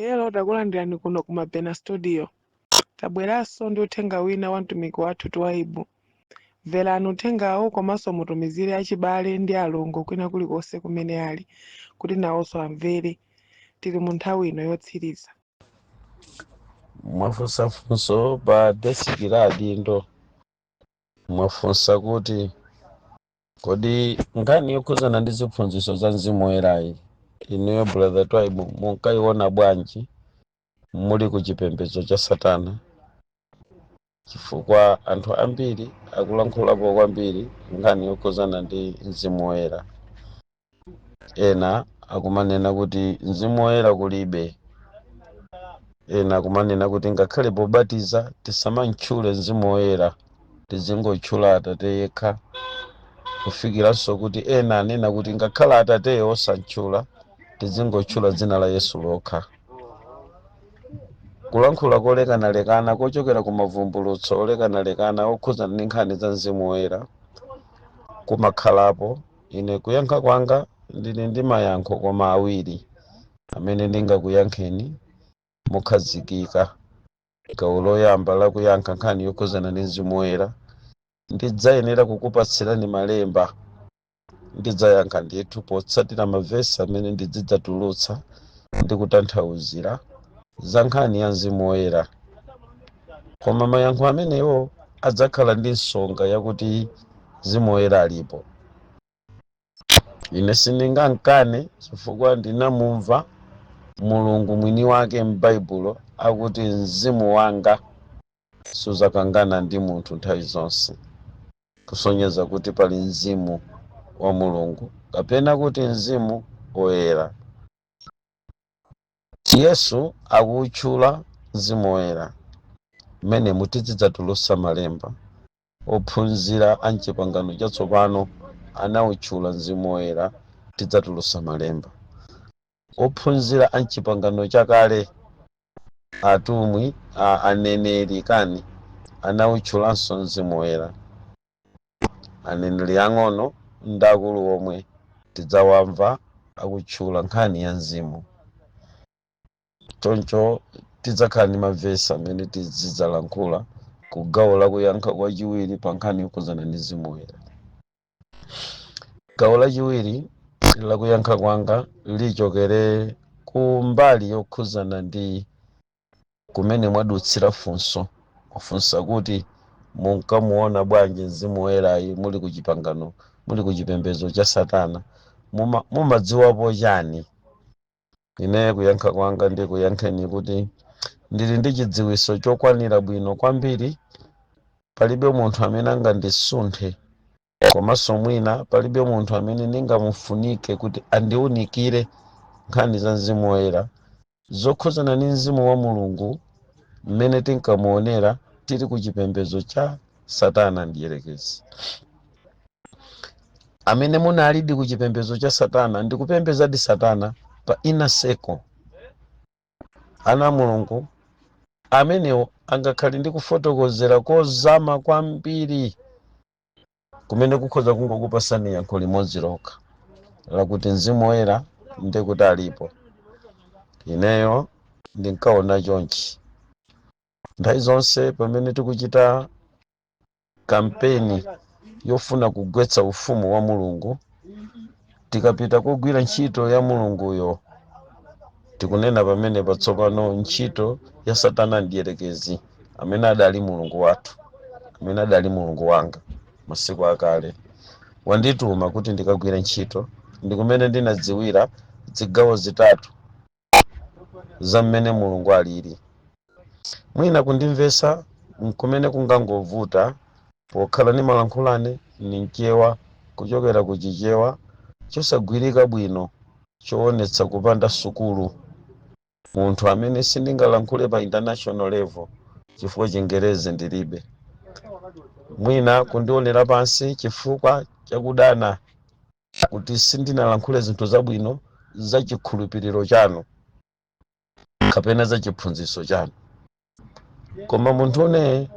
Hello, takulandirani kuno ku Mabena Studio. Tabweranso ndi uthenga wina wa mtumiki wathu Twaibu. Mverani uthengawo komanso mutumizire achibale ndi alongo kwina kulikonse kumene ali kuti nawonso amvere. Tili mu nthawi ino yotsiriza. Mwafunsa funso pa desiki la adindo. Mwafunsa kuti kodi nkhani yokhuzana ndi ziphunzitso za Mzimu Woyerayi, inuyo Brother Twaibu, munkayiona bwanji muli ku chipembedzo cha Satana? Chifukwa anthu ambiri akulankhulapo kwambiri nkhani yokhuzana ndi Mzimu Woyera. Ena akumanena kuti Mzimu Woyera kulibe, ena akumanena kuti ngakhale pobatiza tisamantchule Mzimu Woyera, tizingotchula Atate yekha, kufikiranso kuti ena anena kuti ngakhale Atateyo osantchula, tizingotchula dzina la Yesu lokha. Kulankhula kolekanalekana kochokera ku mavumbulutso olekanalekana okhuzana ndi nkhani za Mzimu Woyera kumakhalapo. Ine kuyankha kwanga ndili ndi mayankho koma awiri amene ndingakuyankheni mokhazikika. Gawo loyamba lakuyankha nkhani yokhuzana ndi Mzimu Woyera, ndidzayenera kukupatsirani malemba. Ndidzayankha ndithu potsatira mavesi amene ndizidzatulutsa ndi kutanthauzira za nkhani ya Mzimu Woyera, koma mayankho amenewo adzakhala ndi nsonga yakuti Mzimu Woyera alipo. Ine sindingankane chifukwa ndinamumva Mulungu mwini wake m'Baibulo akuti, "Mzimu wanga suzakangana ndi munthu nthawi zonse," kusonyeza kuti pali Mzimu wa Mulungu kapena kuti Mzimu Woyera. Yesu akutchula Mzimu Woyera mmene mutizidzatulutsa malemba. Ophunzira a Mchipangano Chatsopano anawutchula Mzimu Woyera, tidzatulutsa malemba. Ophunzira a Mchipangano Chakale, atumwi, aneneri kani, anawutchulanso Mzimu Woyera. Aneneri ang'ono ndi akulu omwe tidzawamva akutchula nkhani ya mzimu. Choncho tidzakhala ndi mavesi amene tizidzalankhula ku gawo lakuyankha kwachiwiri pa nkhani yokhuzana ndi Mzimu Woyera. Gawo lachiwiri lakuyankha kwanga lichokere ku mbali yokhuzana ndi kumene mwadutsira funso. Mwafunsa kuti munkamuona bwanji Mzimu Woyerayi muli ku chipangano, muli ku chipembedzo cha Satana, mumadziwapo chani? Ine kuyankha kwanga ndi kuyankheni kuti ndili ndi chidziwitso chokwanira bwino kwambiri. Palibe munthu amene angandisunthe, komanso mwina palibe munthu amene ndingamufunike kuti andiwunikire nkhani za Mzimu Woyera zokhuzana ndi Mzimu wa Mulungu mmene tinkamuonera tili ku chipembedzo cha Satana ndiyerekezi. Amene munalidi ku chipembedzo cha Satana ndikupembedzadi Satana pa inner circle, ana a Mulungu amenewo angakhale ndi kufotokozera kozama kwambiri kumene kukhoza kungokupasani yankho limodzi lokha lakuti Mzimu Woyera ndikuti alipo. Ineyo ndinkaona chonchi: nthawi zonse pamene tikuchita kampeni yofuna kugwetsa ufumu wa Mulungu, tikapita kugwira ntchito ya Mulunguyo, tikunena pamene patsopano ntchito ya Satana ndiyerekezi amene adali mulungu wathu, amene adali mulungu wanga masiku akale, wandituma kuti ndikagwire ntchito, ndi kumene ndinadziwira zigawo zitatu za mmene Mulungu alili. Mwina kundimvesa nkumene kungangovuta pokhala ndi malankhulane ni Mchewa kuchokera ku Chichewa chosagwirika bwino, choonetsa kupanda sukulu, munthu amene sindingalankhule pa international level chifukwa Chingerezi ndilibe. Mwina kundionera pansi chifukwa chakudana kuti sindinalankhule zinthu zabwino za chikhulupiriro chanu kapena za chiphunzitso chanu, koma munthu une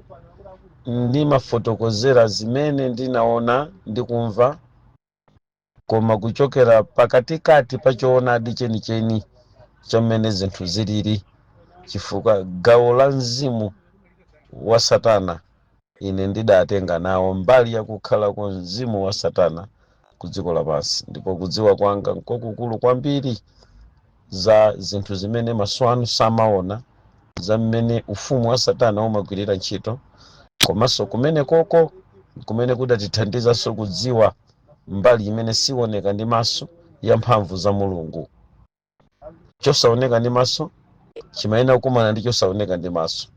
ndimafotokozera zimene ndinaona ndikumva, koma kuchokera pakatikati pa choonadi chenicheni. Cha mmene zinthu zilili, chifukwa gawo la mzimu wa satana ine ndidatenga nawo mbali yakukhalako mzimu wa satana ku dziko lapansi, ndipo kudziwa kwanga nkokukulu kwambiri za zinthu zimene maso anu samaona, za mmene ufumu wa satana umagwirira ntchito, komanso kumene koko kumene kudatithandizanso kudziwa mbali imene sioneka ndi maso ya mphamvu za Mulungu. Chosaoneka ndi maso chimayenera kukumana ndi chosaoneka ndi maso,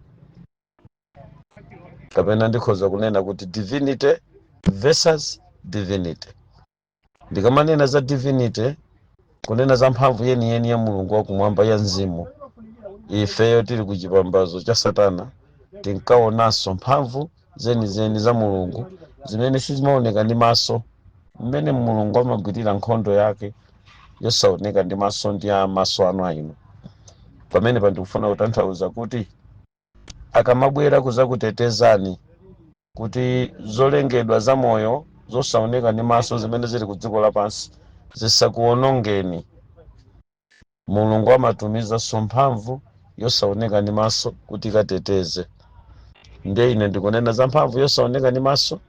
kapena ndikhoza kunena kuti divinity versus divinity. Ndikamanena za divinity, kunena za mphamvu yeniyeni ya Mulungu wakumwamba ya mzimu, ifeyo tili ku chipembedzo cha satana tinkaonanso mphamvu zenizeni za Mulungu zimene sizimaoneka ndi maso, mmene Mulungu amagwirira nkhondo yake yosaoneka ndi maso ndi a maso anu aino. Pamene pandikufuna kutanthauza kuti akamabwera kuzakutetezani kuti zolengedwa zamoyo zosaoneka ndi maso zimene zili ku dziko lapansi zisakuwonongeni, Mulungu amatumizanso mphamvu yosaoneka ndi maso kuti ikateteze. Ndiye ine ndikunena za mphamvu yosaoneka ndi maso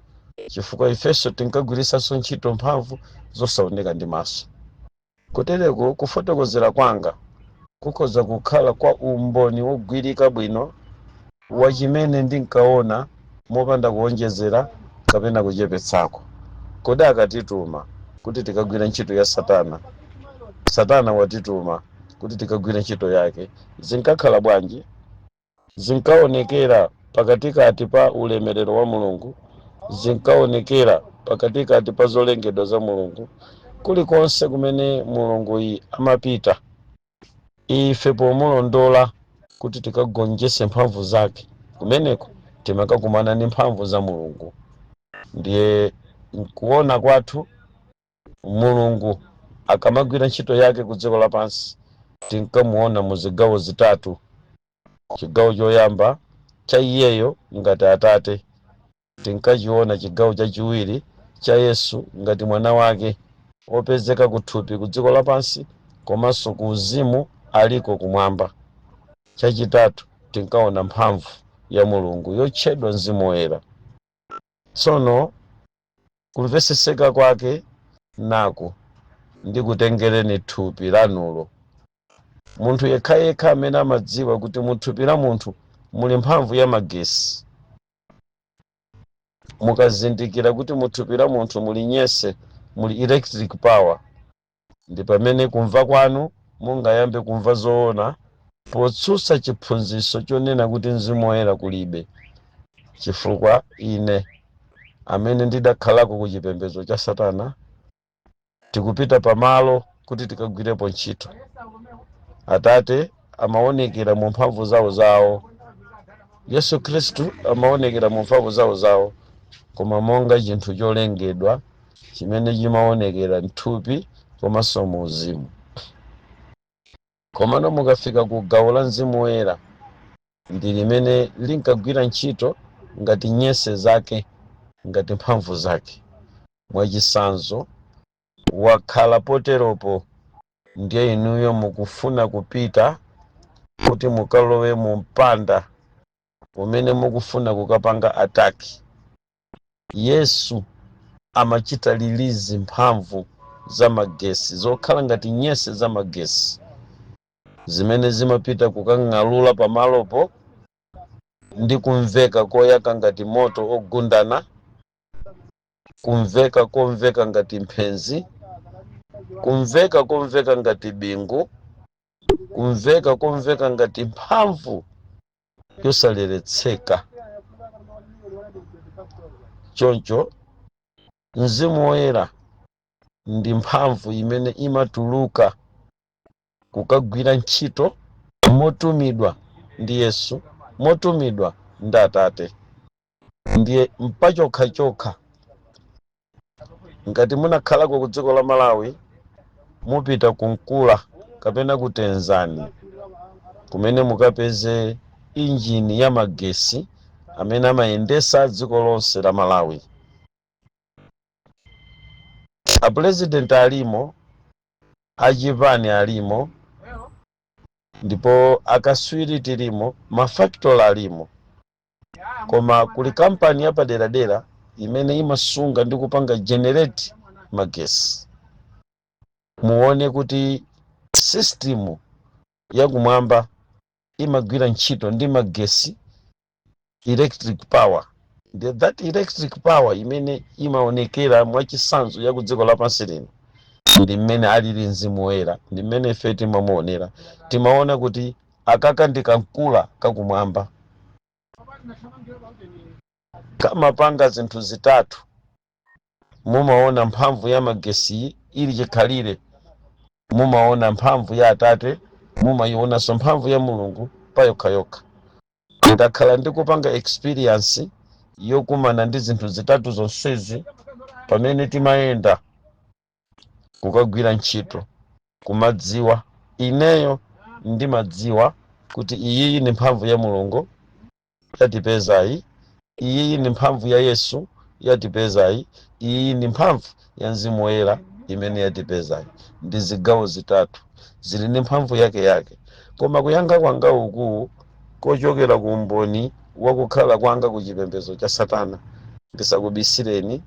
chifukwa ifenso tinkagwiritsanso ntchito mphamvu zosaoneka ndi maso. Kutereko kufotokozera kwanga kukhoza kukhala kwa umboni wogwirika bwino wa chimene ndinkaona, mopanda kuonjezera kapena kuchepetsako. Kodi akatituma kuti tikagwire ntchito ya satana, satana watituma kuti tikagwire ntchito yake, zinkakhala bwanji? Zinkaonekera pakatikati pa ulemerero wa Mulungu, zinkaonekera pakatikati pa zolengedwa za Mulungu. Kulikonse kumene Mulungu amapita, ife pomulondola kuti tikagonjese mphamvu zake, kumeneko timakakumana ndi mphamvu za Mulungu. Ndiye nkuona kwathu, Mulungu akamagwira ntchito yake ku dziko lapansi tinkamuona mu zigawo zitatu. Chigawo choyamba cha iyeyo ngati Atate tinkachiona, chigawo chachiwiri cha Yesu ngati mwana wake wopezeka kuthupi ku dziko lapansi komanso ku uzimu aliko kumwamba, chachitatu tinkaona mphamvu ya Mulungu yotchedwa Mzimu Woyera. Tsono kumveseseka kwake naku: ndikutengereni thupi lanulo. Munthu yekhayekha amene amadziwa kuti mu thupi la munthu muli mphamvu ya magesi, mukazindikira kuti mu thupi la munthu muli nyese, muli electric power, ndi pamene kumva kwanu mungayambe kumva zoona potsutsa chiphunzitso chonena kuti Mzimu Woyera kulibe, chifukwa ine amene ndidakhalako ku chipembedzo cha satana, tikupita pamalo kuti tikagwirepo ntchito, Atate amaonekera mu mphamvu zawo zawo, Yesu Khristu amaonekera mu mphamvu zawo zawo, koma monga chinthu cholengedwa chimene chimaonekera mthupi komanso mu uzimu. Komano mukafika ku gawo la Mzimu Woyera, ndi limene linkagwira ntchito ngati nyese zake, ngati mphamvu zake. Mwachitsanzo, wakhala poteropo, ndiye inuyo mukufuna kupita kuti mukalowe mu mpanda umene mukufuna kukapanga attack. Yesu amachita release mphamvu za magesi zokhala ngati nyese za magesi zimene zimapita kukang'alula pamalopo ndi kumveka koyaka ngati moto ogundana, kumveka komveka ngati mphenzi, kumveka komveka ngati bingu, kumveka komveka ngati mphamvu yosaleretseka. Choncho Mzimu Woyera ndi mphamvu imene imatuluka kukagwira ntchito motumidwa ndi Yesu, motumidwa ndi Atate. Ndiye mpachokhachokha ngati munakhalako ku dziko la Malawi, mupita kunkula kapena kutenzani kumene mukapeze injini ya magesi amene amayendesa dziko lonse la Malawi. Apurezidenti alimo, achipani alimo. Ndipo akaswiri tilimo, mafactory alimo, koma kuli kampani yapaderadera imene imasunga ndi kupanga generate magesi. Muone kuti system yakumwamba imagwira ntchito ndi magesi, electric power. Ndi that electric power imene imaonekera mwachisanzo ya ku dziko lapansi lino ndi mmene alili Mzimu Woyera, ndi mmene ife timamuonera. Timaona kuti akaka ndi kamkula kakumwamba, kamapanga zinthu zitatu. Mumaona mphamvu ya magesi ili chikhalire, mumaona mphamvu ya Atate, mumayionanso mphamvu ya Mulungu payokhayokha. Ndakhala ndikupanga experience yokumana ndi zinthu zitatu zonsezi pamene timayenda kukagwira ntchito kumadziwa. Ineyo ndimadziwa kuti iyiyi ndi mphamvu ya Mulungu yatipezayi, iyiyi ndi mphamvu ya Yesu yatipezayi, iyiyi ndi mphamvu ya Mzimu Woyera imene yatipezayi. Ndi zigawo zitatu zili ndi mphamvu yake yake. Koma kuyankha kwanga uku kochokera ku umboni wakukhala kwanga ku chipembedzo cha satana, ndisakubisireni,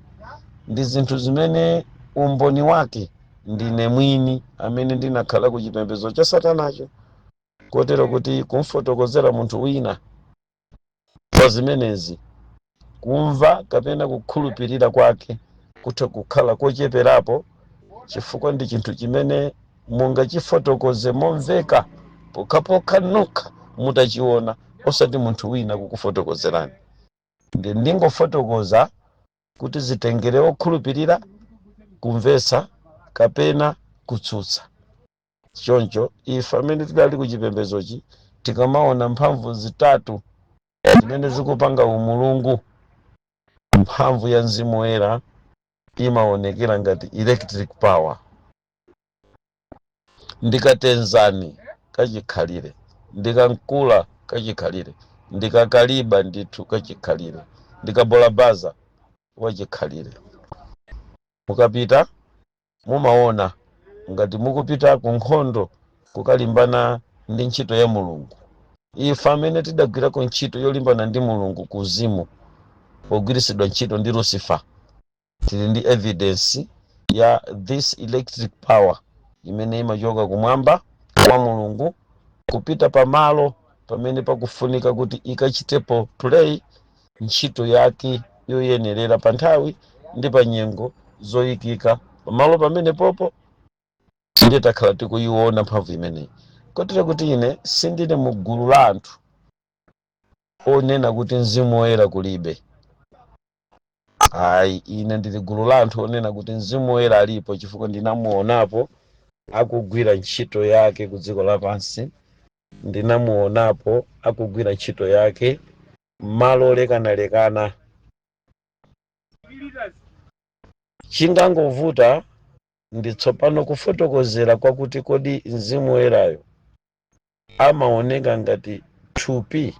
ndi zinthu zimene umboni wake ndine mwini amene ndinakhala ku chipembedzo cha satanacho, kotero kuti kumfotokozera munthu wina pa zimenezi, kumva kapena kukhulupirira kwake kutha kukhala kocheperapo, chifukwa ndi chinthu chimene mungachifotokoze momveka pokhapokha nokha mutachiona, osati munthu wina kukufotokozerani. Ndi ndingofotokoza kuti zitengere okhulupirira kumvetsa kapena kutsutsa. Choncho ife amene tidali ku chipembedzochi tikamaona mphamvu zitatu zimene zikupanga umulungu, mphamvu ya Mzimu Woyera imaonekera ngati electric power, ndikatenzani kachikhalire, ndikankula kachikhalire, ndikakaliba ndithu kachikhalire, ndikabolabaza wachikhalire. Mukapita mumaona ngati mukupita ku nkhondo kukalimbana ndi ntchito ya Mulungu. Ife amene tidagwirako ntchito yolimbana ndi Mulungu kuzimu pogwiritsidwa ntchito ndi Lucifer, tili ndi evidence ya this electric power imene imachoka kumwamba kwa Mulungu kupita pamalo pamene pakufunika kuti ikachitepo play ntchito yake yoyenerera pa nthawi ndi pa nyengo zoyikika pamalo pamene popo. Ndiye takhala tikuyiona mphamvu imeneyi, kotero kuti ine sindine mu gulu la anthu onena kuti Mzimu Woyera kulibe, ayi. Ine ndili gulu la anthu onena kuti Mzimu Woyera alipo, chifukwa ndinamuonapo akugwira ntchito yake ku dziko lapansi, ndinamuonapo akugwira ntchito yake malo olekanalekana. Chingangovuta ndi tsopano kufotokozera kwakuti kodi Mzimu Woyerayo amaoneka ngati thupi,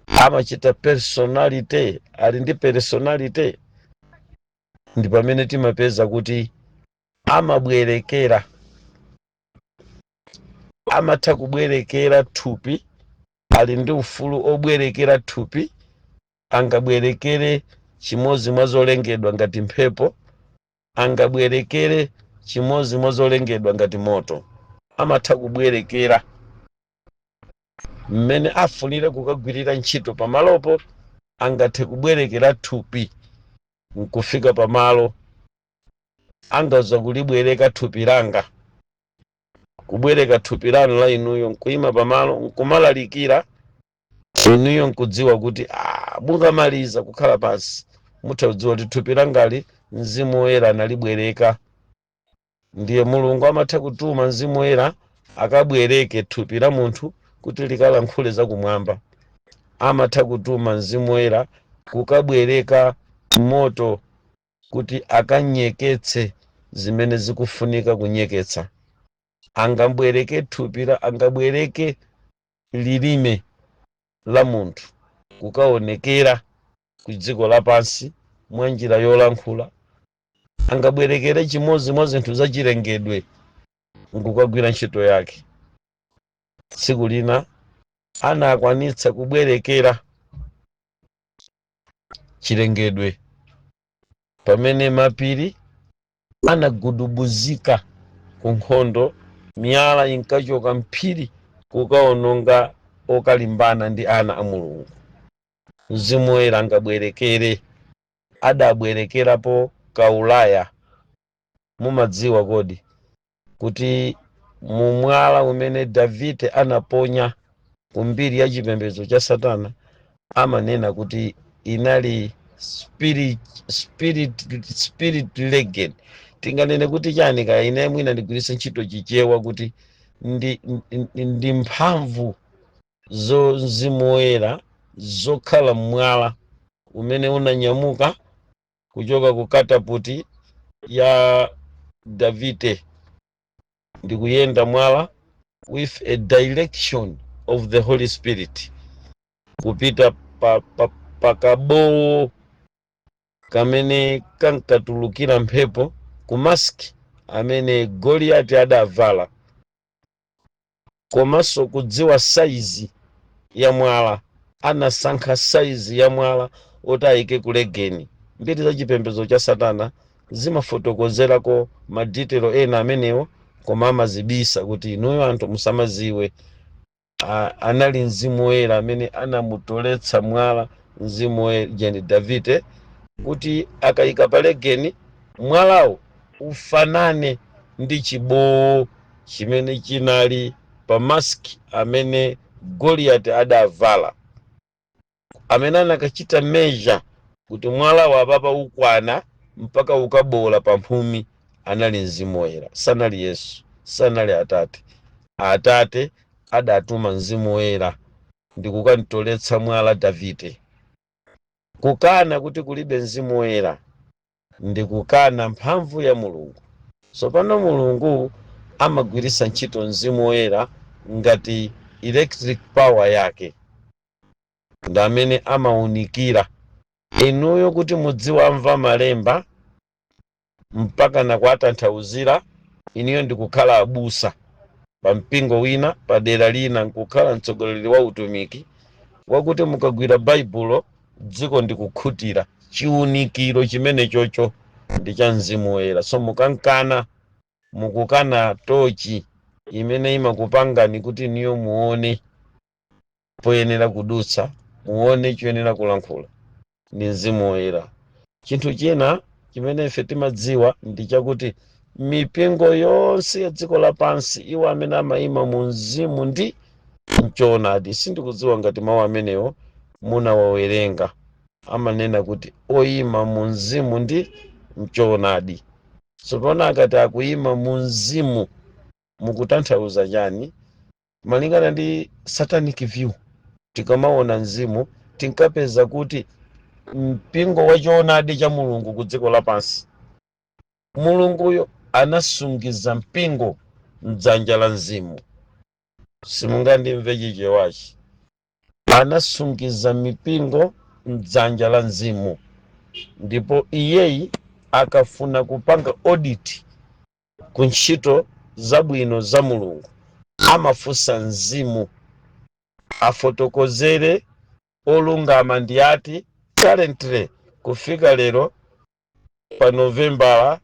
amachita personality, ali ndi personality? Ndi pamene timapeza kuti amabwerekera, amatha kubwerekera thupi, ali ndi ufulu obwerekera thupi, angabwerekere chimodzi mwa zolengedwa ngati mphepo, angabwerekere chimodzi mwa zolengedwa ngati moto. Amatha kubwerekera mmene afunire kukagwirira ntchito pamalopo, angathe kubwerekera thupi nkufika pamalo, angaza kulibwereka thupi langa, kubwereka thupi lanu la inuyo nkuyima pamalo nkumalalikira, inuyo nkudziwa kuti mungamaliza kukhala pansi mutha kudziwa kuti thupi langali Mzimu Woyera analibwereka. Ndiye Mulungu amatha kutuma Mzimu Woyera akabwereke thupi la munthu kuti likalankhule zakumwamba, amatha kutuma Mzimu Woyera kukabwereka moto kuti akanyeketse zimene zikufunika kunyeketsa, angabwereke thupi la, angabwereke lilime la munthu kukaonekera ku dziko lapansi mwa njira yolankhula, angabwerekere chimodzi mwa zinthu zachilengedwe nkukagwira ntchito yake. Tsiku lina anakwanitsa kubwerekera chilengedwe pamene mapiri anagudubuzika ku nkhondo, miyala inkachoka mphiri kukaononga okalimbana ndi ana a Mulungu. Mzimu Woyera angabwerekere, adabwerekerapo kaulaya. Mumadziwa kodi kuti mumwala umene Davide anaponya ku mbiri ya chipembedzo cha Satana, amanena kuti inali spirit legend? Tinganene kuti chani? Kaya ine mwina ndigwiritse ntchito Chichewa kuti ndi mphamvu zo Mzimu Woyera zokhala mwala umene unanyamuka kuchoka ku kataputi ya Davide ndikuyenda mwala with a direction of the Holy Spirit kupita pa pakabowo kamene kankatulukira mphepo ku maski amene Goliyati adavala, komanso kudziwa saizi ya mwala. Anasankha saizi ya mwala oti ayike ku legeni. Mbiri za chipembedzo cha Satana zimafotokozerako ma detail ena amenewo, koma amazibisa kuti inuyo anthu musamaziwe. Anali Mzimu Woyera amene anamutoletsa mwala Mzimu Woyera jeni Davide kuti akayika pa legeni, mwalawo ufanane ndi chibowo chimene chinali pa maski amene Goliyati adavala, amene anakachita measure kuti mwala wapapa ukwana mpaka ukabola pamphumi. Anali Mzimu Woyera, sanali Yesu, sanali Atate. Atate adatuma Mzimu Woyera ndi kukantoletsa mwala Davide. Kukana kuti kulibe Mzimu Woyera ndi kukana mphamvu ya Mulungu. Tsopano Mulungu amagwiritsa ntchito Mzimu Woyera ngati electric power yake, ndi amene amawunikira inuyo kuti mudziwamva malemba mpaka nakuatanthauzira. Inuyo ndikukhala abusa pa mpingo wina, pa dera lina, nkukhala mtsogoleri wa utumiki wakuti mukagwira Baibulo dziko ndikukhutira. Chiwunikiro chimene chocho ndi cha Mzimu Woyera. So mukankana, mukukana tochi imene imakupangani kuti inuyo muone poyenera kudutsa, muone choyenera kulankhula, ndi Mzimu Woyera. Chinthu china chimene ife timadziwa ndi chakuti mipingo yonse ya dziko lapansi, iwo amene amayima mu mzimu ndi mchoonadi. Sindikudziwa ngati mawu amenewo munawawerenga, amanena kuti oyima mu mzimu ndi mchoonadi. Tsopano akati akuyima mu mzimu, mukutanthauza chani? Malingana ndi satanic view, tikamaona mzimu tinkapeza kuti mpingo wa choonadi cha Mulungu ku dziko lapansi, Mulunguyo anasungiza mpingo mdzanja la mzimu. Simungandimve Chichewachi. Anasungiza mipingo mdzanja la mzimu, ndipo iyeyi akafuna kupanga audit ku ntchito zabwino za Mulungu, amafunsa mzimu afotokozere olungama ndi ati currently kufika lero pa Novembala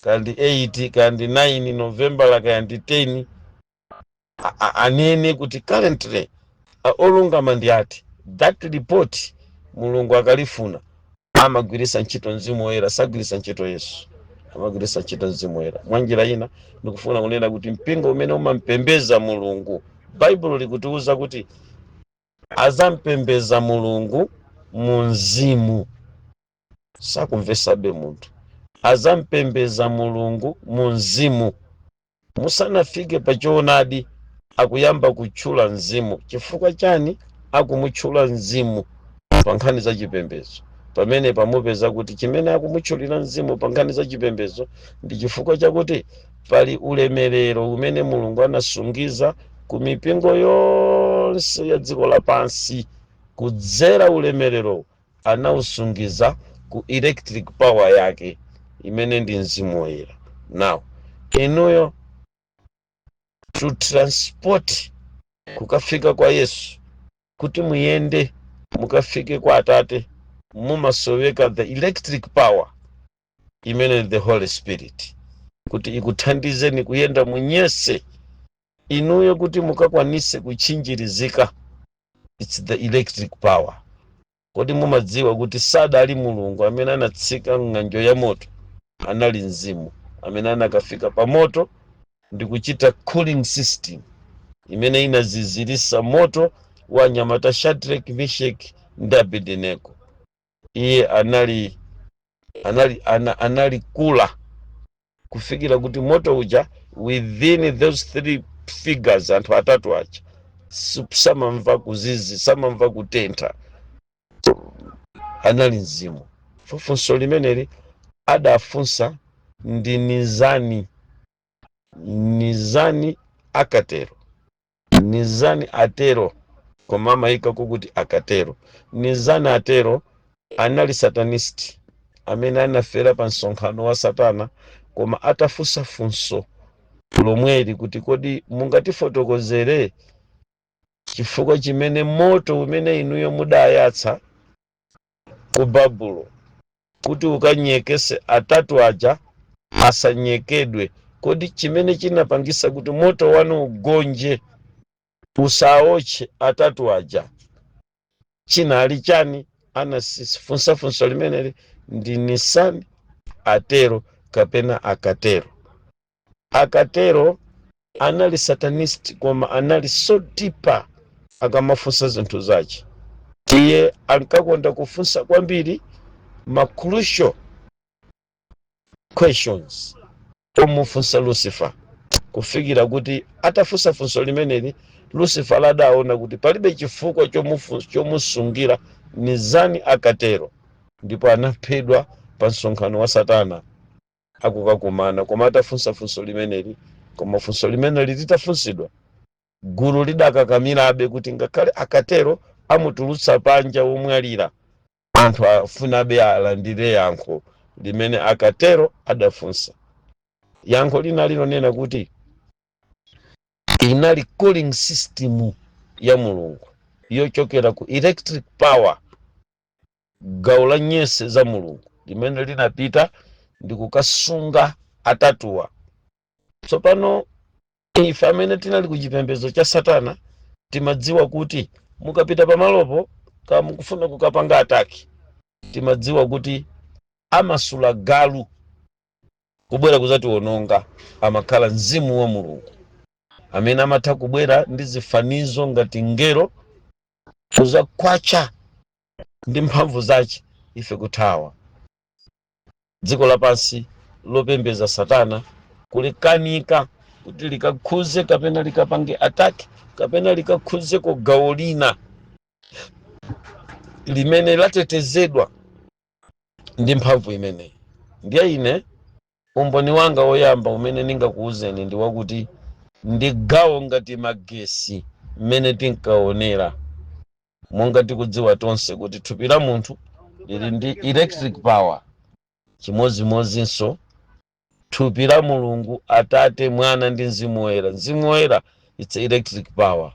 kandi 8 kandi 9 Novembala kandi 10, anene kuti currently olungama ndi ati. That report Mulungu akalifuna amagwiritsa ntchito Mzimu Woyera, sagwiritsa ntchito Yesu, amagwiritsa ntchito Mzimu Woyera. Mwa njira ina ndikufuna kunena kuti mpingo umene umampembeza Mulungu, Baibulo likutiuza kuti azampembeza Mulungu mu mzimu. Sakumvesabe munthu. Azampembeza Mulungu mu mzimu. Musanafike pa choonadi akuyamba kutchula mzimu. Chifukwa chani akumutchula mzimu pa nkhani za chipembedzo? Pamene pamupeza kuti chimene akumutchulira mzimu pa nkhani za chipembedzo ndi chifukwa chakuti pali ulemerero umene Mulungu anasungiza ku mipingo yonse ya dziko lapansi. Kudzera ulemerero anawusungiza ku electric power yake imene ndi Mzimu Woyera. Now inuyo to transport Kukafika kwa Yesu, kuti muyende mukafike kwa Atate, mumasoweka the electric power imene the Holy Spirit, kuti ikuthandizeni kuyenda munyese inuyo kuti mukakwanise kutchinjirizika. It's the electric power. Kodi mumadziwa kuti sadali Mulungu amene anatsika mng'anjo ya moto? Anali mzimu amene anakafika pa moto ndi kuchita cooling system imene inazizirisa moto wa nyamata Shadrach, Meshach ndi Abednego. Iye anali kula kufikira kuti moto uja within those three figures, anthu atatu aja, samamva kuzizi, samamva kutentha. Anali mzimu. Funso limeneli adafunsa ndi Nizani Akatero, Nizani Atero, koma amayikako kuti Akatero. Nizani Atero anali satanist amene anafera pa msonkhano wa satana, koma atafunsa funso lomweli kuti, "Kodi mungatifotokozere chifukwa chimene moto umene inuyo mudayatsa ku Babulo kuti ukanyekese atatu aja asanyekedwe, kodi chimene chinapangisa kuti moto wanu ugonje, usaotche atatu aja, chinali chani?" Anafunsa funso limeneli ndi Nisani Atero kapena Akatero. Akatero anali satanist, koma anali so deeper akamafunsa zinthu zace. Iye ankakonda kufunsa kwambiri ma crucial questions omufunsa Lucifer, kufikira kuti atafunsa funso limeneli, Lucifer adaona kuti palibe chifukwa chomusungira Nizani Akatero, ndipo anaphedwa pa msonkhano wa satana akukakumana, koma atafunsa funso limeneli. Koma funso limeneli litafunsidwa, gulu lidakakamirabe kuti ngakhale Akatero amutulutsa panja womwalira, anthu afunabe alandire yankho limene Akatero adafunsa. Yankho lina linonena kuti inali cooling system ya Mulungu yochokera ku electric power, gawo la nyese za Mulungu limene linapita ndi kukasunga atatuwa. Tsopano ife amene tinali ku chipembedzo cha satana timadziwa kuti mukapita pamalopo, kama mukufuna kukapanga attack, timadziwa kuti amasula galu kubwera kuzationonga amakhala mzimu wa Mulungu amene amatha kubwera ndi zifanizo ngati ngelo kuzakhwacha ndi mphamvu zace, ife kuthawa. Dziko lapansi lopembeza satana kulikanika kuti likakhuze kapena likapange attack kapena likakhuzeko gawo lina limene latetezedwa ndi mphamvu imeneyi. Ndiye ine umboni wanga woyamba umene ndingakuwuzeni ndi wakuti ndi gawo ngati magesi mmene tinkaonera. Monga tikudziwa tonse kuti thupi la munthu lili ndi electric power, chimodzimodzinso thupi la Mulungu Atate, Mwana ndi Mzimu Woyera. Mzimu Woyera, it's electric power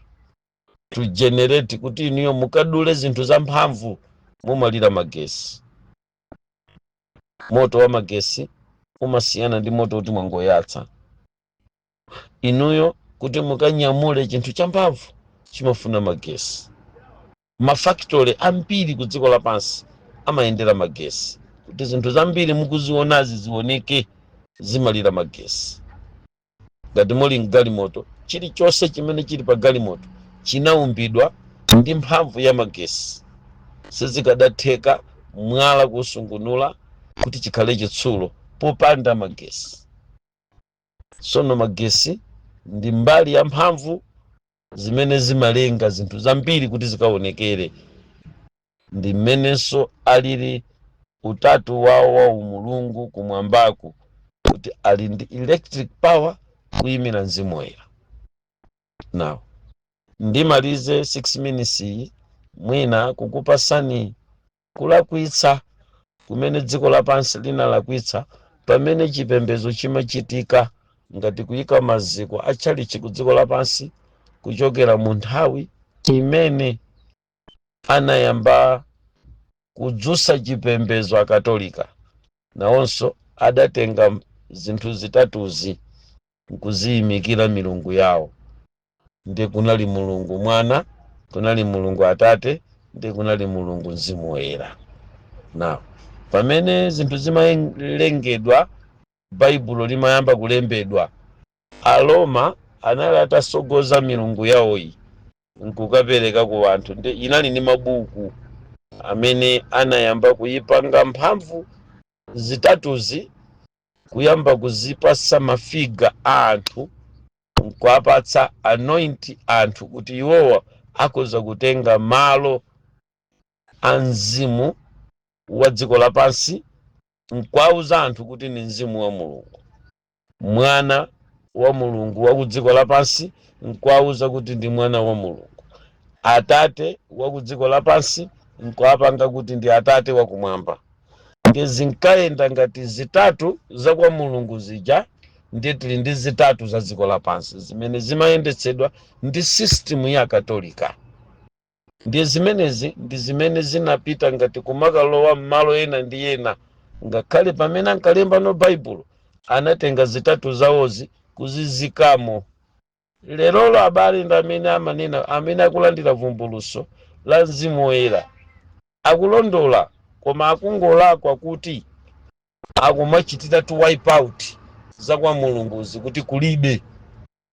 to generate kuti inuyo mukadule zinthu zamphamvu, mumalira magesi. Moto wa magesi umasiyana ndi moto kuti mwangoyatsa. Inuyo kuti mukanyamule chinthu champhamvu chimafuna magesi. Mafactory ambiri ku dziko lapansi amayendera magesi. Kuti zinthu zambiri mukuzionazi zioneke, zimalira magesi. Ngati muli mgalimoto, chilichonse chimene chili pa galimoto chinaumbidwa ndi mphamvu ya magesi. Sizikadatheka mwala kusungunula kuti chikhale chitsulo popanda magesi. Sono magesi ndi mbali ya mphamvu zimene zimalenga zinthu zambiri kuti zikaonekere. Ndi mmenenso alili utatu wawo wa umulungu kumwambaku, kuti ali ndi electric power kuyimira Mzimu Woyera. Now ndimalize 6 minutes iyi mwina kukupasani kulakwitsa kumene dziko lapansi linalakwitsa pamene chipembedzo chimachitika, ngati kuyika maziko a tchalichi ku dziko lapansi. Kuchokera mu nthawi imene anayamba kudzutsa chipembedzo Akatolika, nawonso adatenga zinthu zitatuzi nkuziyimikira milungu yawo. Ndiye kunali Mulungu Mwana, kunali Mulungu Atate, ndiye kunali Mulungu Mzimu Woyera. Now, pamene zinthu zimalengedwa, Baibulo limayamba kulembedwa, Aroma anali atasogoza milungu yawoyi nkukapereka ku anthu. Ndi inali ndi mabuku amene anayamba kuyipanga mphamvu zitatuzi, kuyamba kuzipasa mafiga a anthu, nkuapatsa anoint anthu kuti iwowa akhoza kutenga malo a mzimu wa dziko lapansi, nkuauza anthu kuti ni mzimu wa Mulungu, Mwana wa Mulungu wa ku dziko lapansi, nkuauza kuti ndi Mwana wa Mulungu, Atate wa ku dziko lapansi, nkuapanga kuti ndi Atate wakumwamba. Ndiye zinkayenda ngati zitatu za kwa Mulungu zija, ndiye tili ndi zitatu za dziko lapansi zimene zimayendetsedwa ndi system ya Katolika. Ndiye zimenezi ndi zimene zinapita ngati kumakalowa m'malo ena ndi ena. Ngakhale pamene ankalemba no Baibulo, anatenga zitatu zawozi kuzizikamo. Lerolo abale ndi amene amanena, amene akulandira vumbuluso la Mzimu Woyera, akulondola, koma akungolakwa kuti akumachitira to wipe out za kwa Mulunguzi kuti kulibe,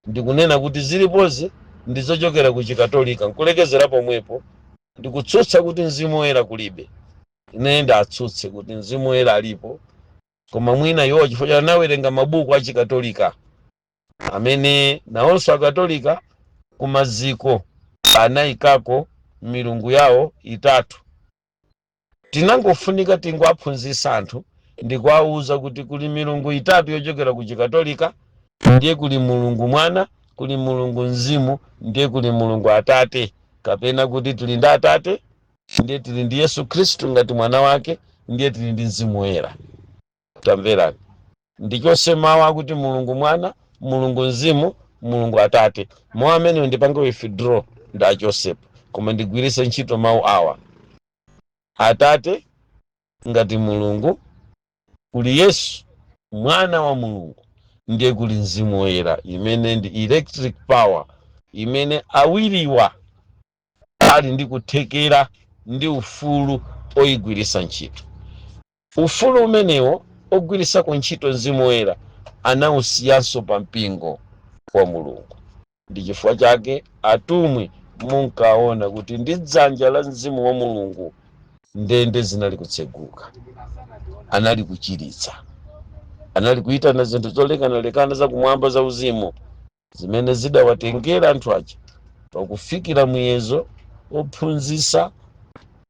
ndikunena kuti zilipozi ndizochokera ku Chikatolika, nkulekezera pomwepo, ndikutsutsa kuti Mzimu Woyera kulibe. Ine ndatsutse kuti Mzimu Woyera alipo, koma mwina iwo chifukwa cha anawerenga mabuku a Chikatolika, amene nawonso Akatolika kumaziko anayikako milungu yawo itatu. Tinangofunika tingoaphunzitsa anthu ndikuwauza kuti kuli milungu itatu yochokera ku Chikatolika. Ndiye kuli Mulungu Mwana, kuli Mulungu Mzimu, ndiye kuli Mulungu Atate, kapena kuti tili ndi Atate, ndiye tili ndi Yesu Khristu ngati mwana wake, ndiye tili ndi Mzimu Woyera. Tamverani, ndichonse mawu akuti Mulungu Mwana, Mulungu Mzimu, Mulungu Atate. Mawu amenewo ndipange withdraw, ndachosepo, koma ndigwiritse ntchito mawu awa: Atate ngati Mulungu, kuli Yesu Mwana wa Mulungu, ndiye kuli Mzimu Woyera, imene ndi electric power, imene awiriwa ali ndi kuthekera ndi ufulu oyigwiritsa ntchito. Ufulu umenewo ogwirisako ntchito Mzimu Woyera anawusiyanso pa mpingo wa Mulungu. Ndi chifukwa chake atumwi munkaona kuti ndi dzanja la Mzimu wa Mulungu ndende zinali kutseguka, anali kuchiritsa, anali kuyitana zinthu zolekanalekana zakumwamba za uzimu zimene zidawatengera anthu aja pakufikira muyezo ophunzitsa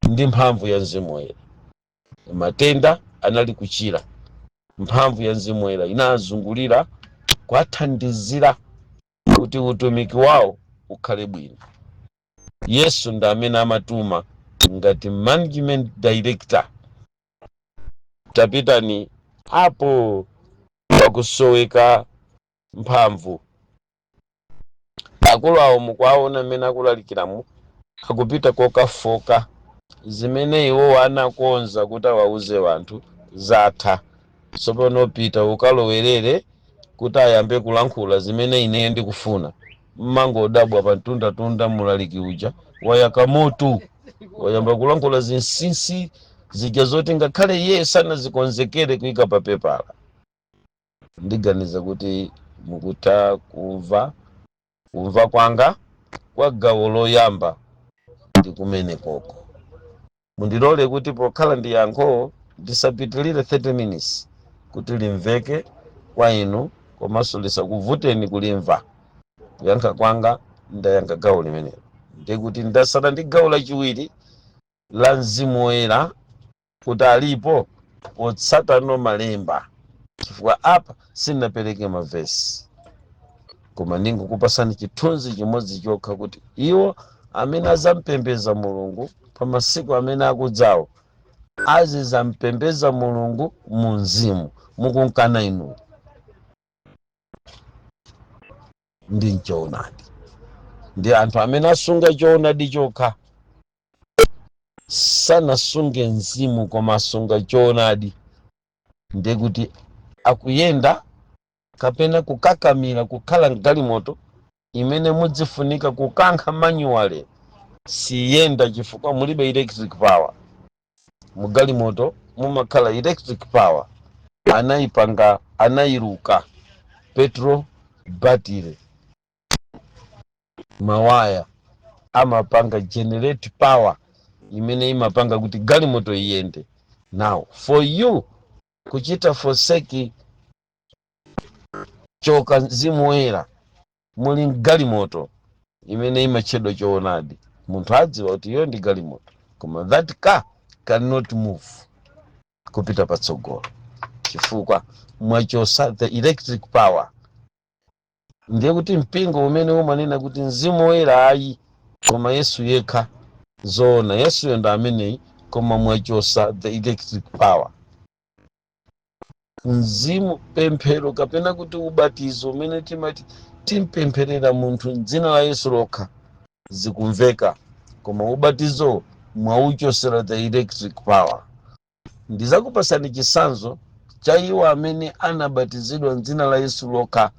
ndi mphamvu ya Mzimu Woyera. Matenda anali kuchira, mphamvu ya Mzimu Woyera inazungulira kuwathandizira kuti utumiki wawo ukhale bwino. Yesu ndi amene amatuma ngati management director. Tapitani apo pakusoweka mphamvu. Akulu awo mukuwaona mmene akulalikiramo, akupita kokafoka. Zimene iwowo anakonza kuti awauze anthu zatha. Tsopano pita ukalowerere kuti ayambe kulankhula zimene ineyo ndikufuna. Mmangodabwa pa mtundatunda, mulaliki uja wayaka moto, wayamba kulankhula zinsinsi zija zoti ngakhale iye sanazikonzekere kuyika pa pepala. Ndiganiza kuti mukutha kumva. Kumva kwanga kwa gawo loyamba ndi kumene koko. Mundilole kuti pokhala ndi yankho ndisapitilire 30 minutes kuti limveke kwa inu komanso lisakuvuteni kulimva. Kuyankha kwanga, ndayankha gawo limenelo, ndikuti ndasala ndi gawo lachiwiri la Mzimu Woyera kuti alipo potsatano malemba, chifukwa apa sindinapereke mavesi, koma ndingokupasani chithunzi chimodzi chokha kuti iwo amene azampembeza Mulungu pa masiku amene akudzawo azizampembeza Mulungu mu mzimu mukunkana inu ndi mchoonadi. Ndi anthu amene asunga choonadi chokha, sanasunge mzimu koma asunga choonadi. Ndiye kuti akuyenda kapena kukakamira kukhala mgalimoto imene mudzifunika kukankha manually, siyenda chifukwa mulibe electric power. Mugalimoto mumakhala electric power, anayipanga, anayiruka petrol, battery, mawaya amapanga generate power imene imapanga kuti galimoto iyende. Now for you kuchita forsake choka mzimu woyera, muli mgalimoto imene imatchedwa choonadi. Munthu adziwa kuti iyo ndi galimoto, koma that car cannot move kupita patsogolo chifukwa mwachosa the electric power. Ndiye kuti mpingo umene umanena kuti mzimu woyera ayi, koma Yesu yekha, zoona Yesuyo ndi ameneyi, koma mwachosa the electric power, mzimu, pemphero kapena kuti ubatizo umene timati timpempherera munthu mdzina la Yesu lokha, zikumveka, koma ubatizo mwauchosera the electric power. Ndizakupasani chisanzo cha iwo amene anabatizidwa mdzina la Yesu lokha,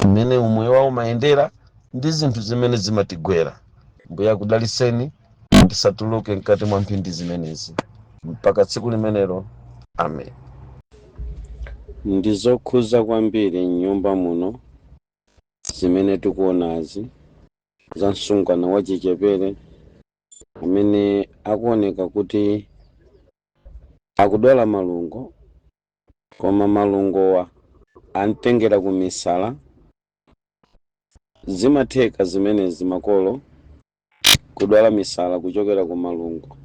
mmene umoyo wawo umayendera ndi zinthu zimene zimatigwera. Mbuye akudaliseni. Ndisatuluke mkati mwa mphindi zimenezi mpaka tsiku limenelo. Amen. Ndi zokhuza kwambiri m'nyumba muno zimene tikuonazi za msungwana wachichepere amene akuoneka kuti akudwala malungo, koma malungowa amtengera ku misala. Zimatheka zimenezi, makolo kudwala misala kuchokera ku malungo,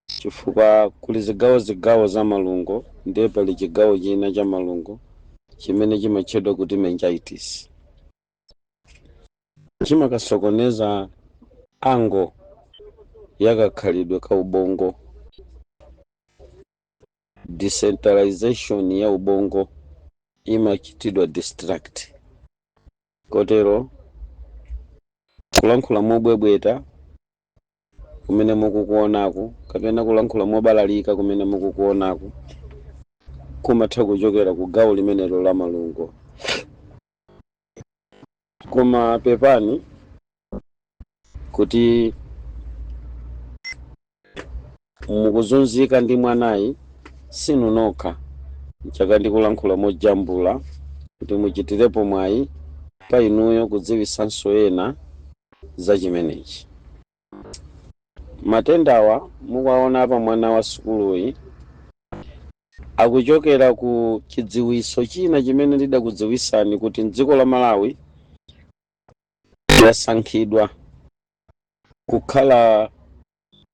chifukwa kuli zigawo za malungo. Ndiye pali chigawo china cha malungo chimene chimatchedwa kuti meningitis, chimakasokoneza ango yakakhalidwe ka ubongo. Decentralization ya ubongo imachitidwa distract, kotero kulankhula mobwebweta kumene mukukuonaku kapena kulankhula mobalalika kumene mukukuonaku kumatha kuchokera ku gawo limenelo la malungo. Koma pepani kuti mukuzunzika ndi mwanayi, sinu nokha. Nchaka ndikulankhula mojambula kuti muchitirepo mwayi pa inuyo kudziwisanso ena za chimenechi. Matendawa mukuwaona apa, mwana wa sukuluyi, akuchokera ku chidziwiso china chimene ndidakudziwisani kuti mdziko la Malawi lasankhidwa kukhala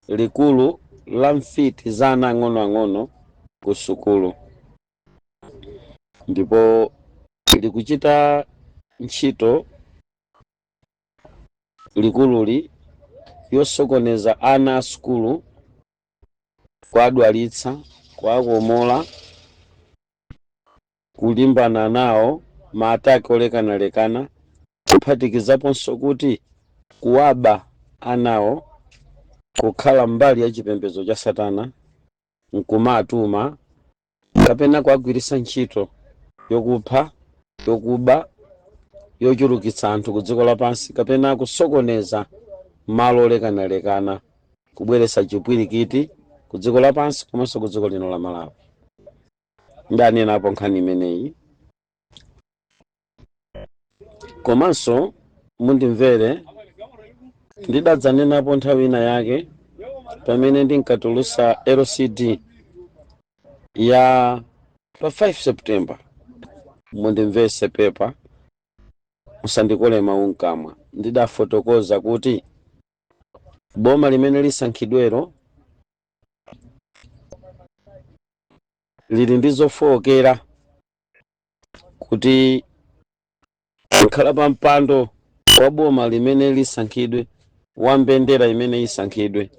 likulu la mfiti za ana ang'onoang'ono ku sukulu, ndipo likuchita ntchito likululi yosokoneza ana a sukulu, kuadwalitsa, kuakomola, kulimbana nawo ma attack olekanalekana, kuphatikizaponso kuti kuwaba anawo kukhala mbali ya chipembedzo cha satana, nkumatuma kapena kuagwiritsa ntchito yokupha, yokuba, yochulukitsa anthu ku dziko lapansi kapena kusokoneza malo olekanalekana, kubweretsa chipwirikiti ku dziko lapansi komanso ku dziko lino la Malawi. Ndanenapo nkhani imeneyi. Komanso mundimvere, ndidadzanenapo nthawi ina yake pamene ndinkatulusa LCD ya pa 5 September. Mundimvese pepa, musandikole mawu mkamwa. Ndidafotokoza kuti boma limene lisankhidwero lili ndi zofowokera, kuti kukhala pa mpando wa boma limene lisankhidwe, wa mbendera imene isankhidwe,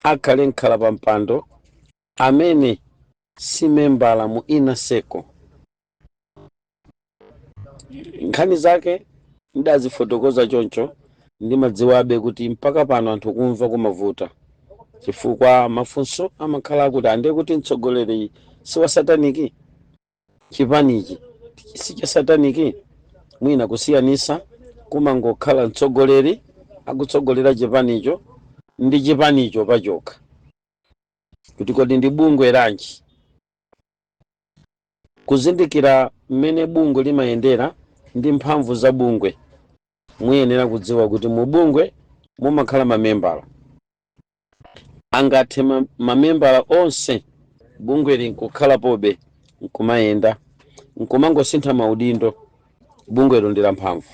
akhale nkhala pa mpando amene si membala mu inner circle. Nkhani zake Ndidazifotokoza choncho, ndimadziwabe kuti mpaka pano anthu kumva kumavuta, chifukwa mafunso amakhala akuti andiye kuti mtsogoleri si wa satanic, chipanichi si cha satanic. Mwina kusiyanisa kumangokhala mtsogoleri akutsogolera chipanicho ndi chipanicho pachokha, kuti kodi ndi bungwe lanji? Kuzindikira mmene bungwe limayendera ndi mphamvu za bungwe, muyenera kudziwa kuti mu bungwe mumakhala mamembala. Angathe mamembala onse, bungwe linkukhalapobe, nkumayenda, nkumangosintha maudindo, bungwelo ndi la mphamvu.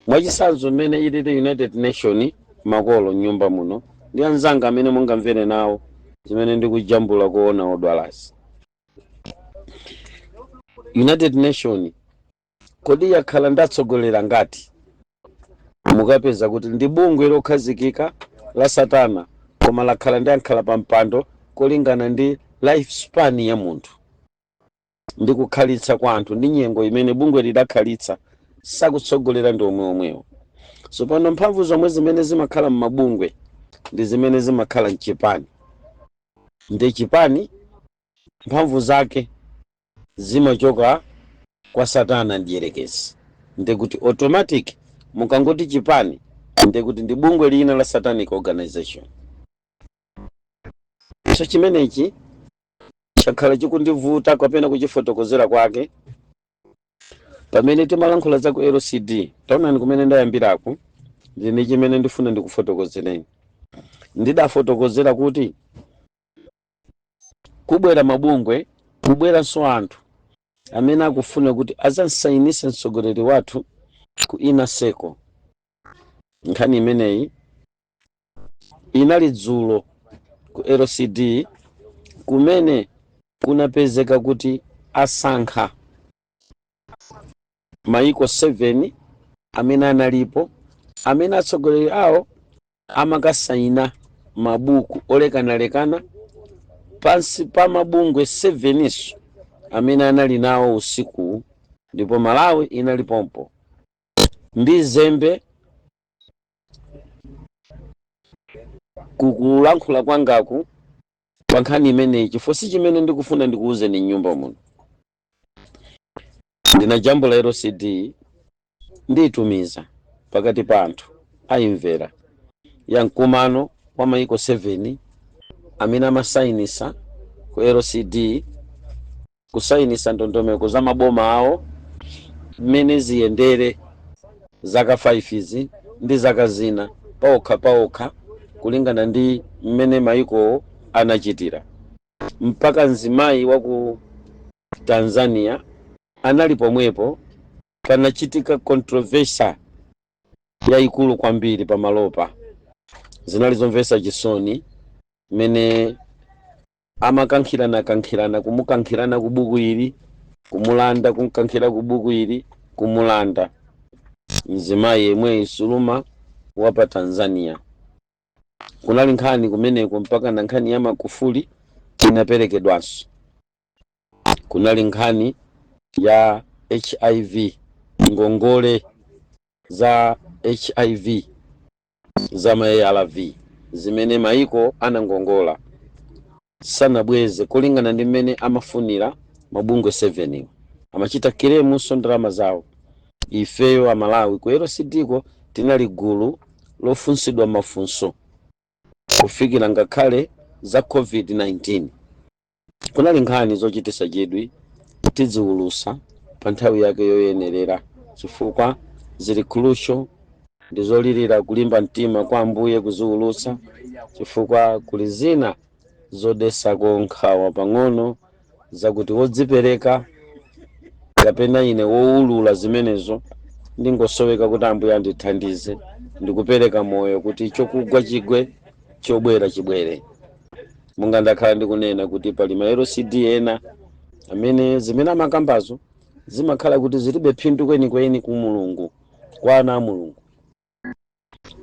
Mwachitsanzo, mmene ilili United Nation, makolo mnyumba muno ndi anzanga amene mungamvere nawo zimene ndikujambula kuona odwalazi, United Nation kodi yakhala ndatsogolera ngati? Mukapeza kuti ndi bungwe lokhazikika la satana, koma lakhala ndi ankhala pa mpando kolingana ndi lifespan ya munthu ndi kukhalitsa kwa anthu ndi nyengo imene bungwe lidakhalitsa, sakutsogolera ndi omwe omwewo. So pano mphamvu zomwe zimene zimakhala m'mabungwe ndi zimene zimakhala mchipani. Ndi chipani mphamvu zake zimachoka kwa satana ndiyerekezi, ndikuti automatic mukangoti chipani, ndikuti ndi bungwe lina la satanic organization. So chimenechi chakhala chikundivuta kapena kuchifotokozera kwake pamene timalankhula za ku LCD. Taonani kumene ndayambirako, ndine chimene ndifuna ndikufotokozereni. Ndidafotokozera kuti kubwera mabungwe, kubweranso anthu amene akufuna kuti azansayinise mtsogoleri wathu ku inner circle. Nkhani imeneyi inali dzulo ku LCD, kumene kunapezeka kuti asankha maiko 7 amene analipo, amene atsogoleri awo amakasayina mabuku olekanalekana pansi pa mabungwe 7 iso amene anali nawo usiku, ndipo Malawi inali pompo ndi zembe. Kukulankhula kwangaku pa nkhani imeneyi, chifukwa si chimene ndikufuna ndikuwuzeni mnyumba muno. Ndinajambula LCD, ndiyitumiza pakati pa anthu ayimvera, ya mkumano wa maiko 7 amene amasayinisa ku LCD, kusayinisa ndondomeko za maboma awo mmene ziyendere zaka 5 izi ndi zaka zina, paokha paokha, kulingana ndi mmene maikowo anachitira. Mpaka mzimayi wa ku Tanzania anali pomwepo. Panachitika controversy yayikulu kwambiri pamalopa. Zinali zomvetsa chisoni mmene amakankhirana kankhirana, kumukankhirana ku buku ili, kumulanda, kumkankhira ku buku ili, kumulanda mzimayi yemweyi Suluma wa pa Tanzania. Kunali nkhani kumeneko, mpaka na nkhani ya Magufuli inaperekedwanso. Kunali nkhani ya HIV, ngongole za HIV za ma ARV zimene maiko anangongola sanabweze kulingana ndi mmene amafunira mabungwe 7 iwo amachita claim ndalama zawo. Ifeyo Amalawi ku LCD ko tinali gulu lofunsidwa mafunso kufikira ngakhale za COVID-19. Kunali nkhani zochititsa chidwi, tidziwulusa pa nthawi yake yoyenerera, chifukwa zili crucial ndi zolirira kulimba mtima kwa Ambuye kuziwulutsa, chifukwa kuli zina zodesako nkhawa pang'ono zakuti wodzipereka kapena ine wowulula zimenezo ndingosoweka kuti Ambuye andithandize ndikupereka moyo kuti chokugwa chigwe, chobwera chibwere. Monga ndakhala ndikunena kuti pali ma LCD ena amene zimene amakambazo zimakhala kuti zilibe phindu kwenikweni ku Mulungu, kwa ana a Mulungu.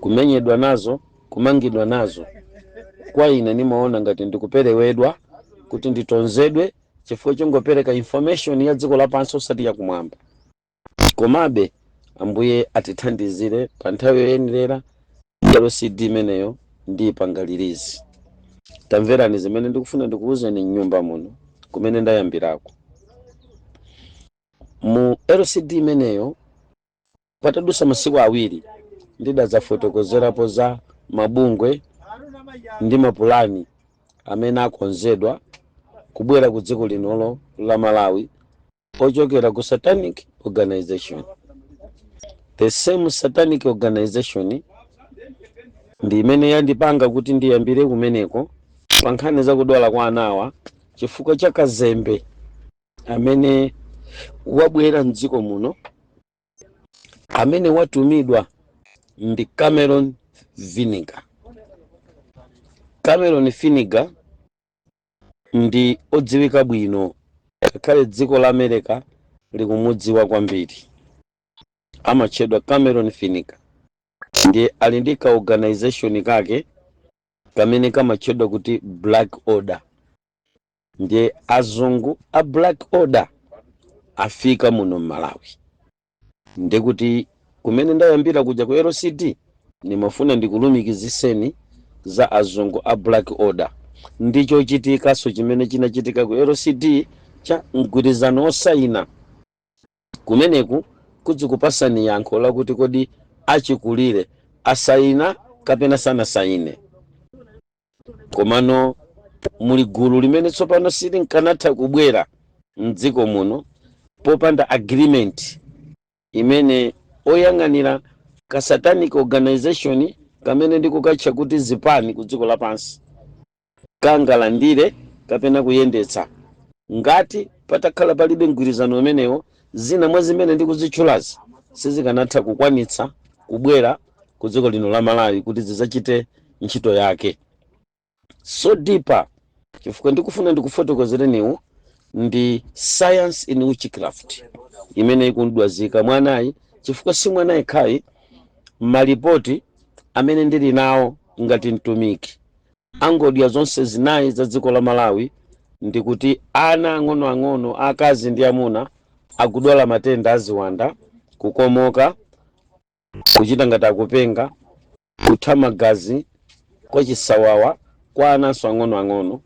Kumenyedwa nazo, kumangidwa nazo, kwa ine nimaona ngati ndikuperewedwa kuti nditonzedwe chifukwa chongopereka information ya dziko lapansi osati yakumwamba. Komabe Ambuye atithandizire pa nthawi yoyenerera, LCD imeneyo ndiyipanga release. Tamverani zimene ndikufuna ndikuwuzeni mnyumba muno kumene ndayambirako. Mu LCD imeneyo, patadusa masiku 2, ndidadzafotokozerapo za mabungwe ndi mapulani amene akonzedwa kubwera ku dziko linolo la Malawi ochokera ku satanic organization. The same satanic organization ndi imene yandipanga kuti ndiyambire kumeneko pa nkhani zakudwala kwa anawa, chifukwa cha kazembe amene wabwera mdziko muno, amene watumidwa ndi Cameron Vinegar. Cameron Vinegar ndi odziwika bwino, ngakhale dziko la America likumudziwa kwambiri. Amatchedwa Cameron Vinegar, ndiye ali ndi ka organization kake kamene kamatchedwa kuti Black Order. Ndiye azungu a Black Order afika muno mMalawi. Ndikuti kumene ndayambira kuja ku LCD, nimafuna ndikulumikiziseni za azungu a Black Order ndicho chitikaso chimene chinachitika ku LCD cha mgwirizano osayina kumeneku, kudzikupasani yankho lakuti kodi achikulire asayina kapena sanasayine. Komano muli gulu limene tsopano silinkanatha kubwera mdziko muno popanda agreement imene oyang'anira ka satanic organization kamene ndikukatcha kuti zipani ku dziko lapansi kangalandire kapena kuyendetsa. Ngati patakhala palibe mgwirizano umenewo, zina mwa zimene ndikuzitchulazi sizikanatha kukwanitsa kubwera ku dziko lino la Malawi kuti zidzachite ntchito yake so deeper, chifukwa ndikufuna ndikufotokozereniwo ndi science in witchcraft imene ikundwazika mwanayi, chifukwa si mwana yekhayi. Malipoti amene ndili nawo ngati mtumiki angodya zonse zinayi za dziko la Malawi ndikuti ana ang'onoang'ono, akazi ndi amuna, akudwala matenda aziwanda, kukomoka, kuchita ngati akupenga, kutha magazi kwa chisawawa kwa ananso ang'onoang'ono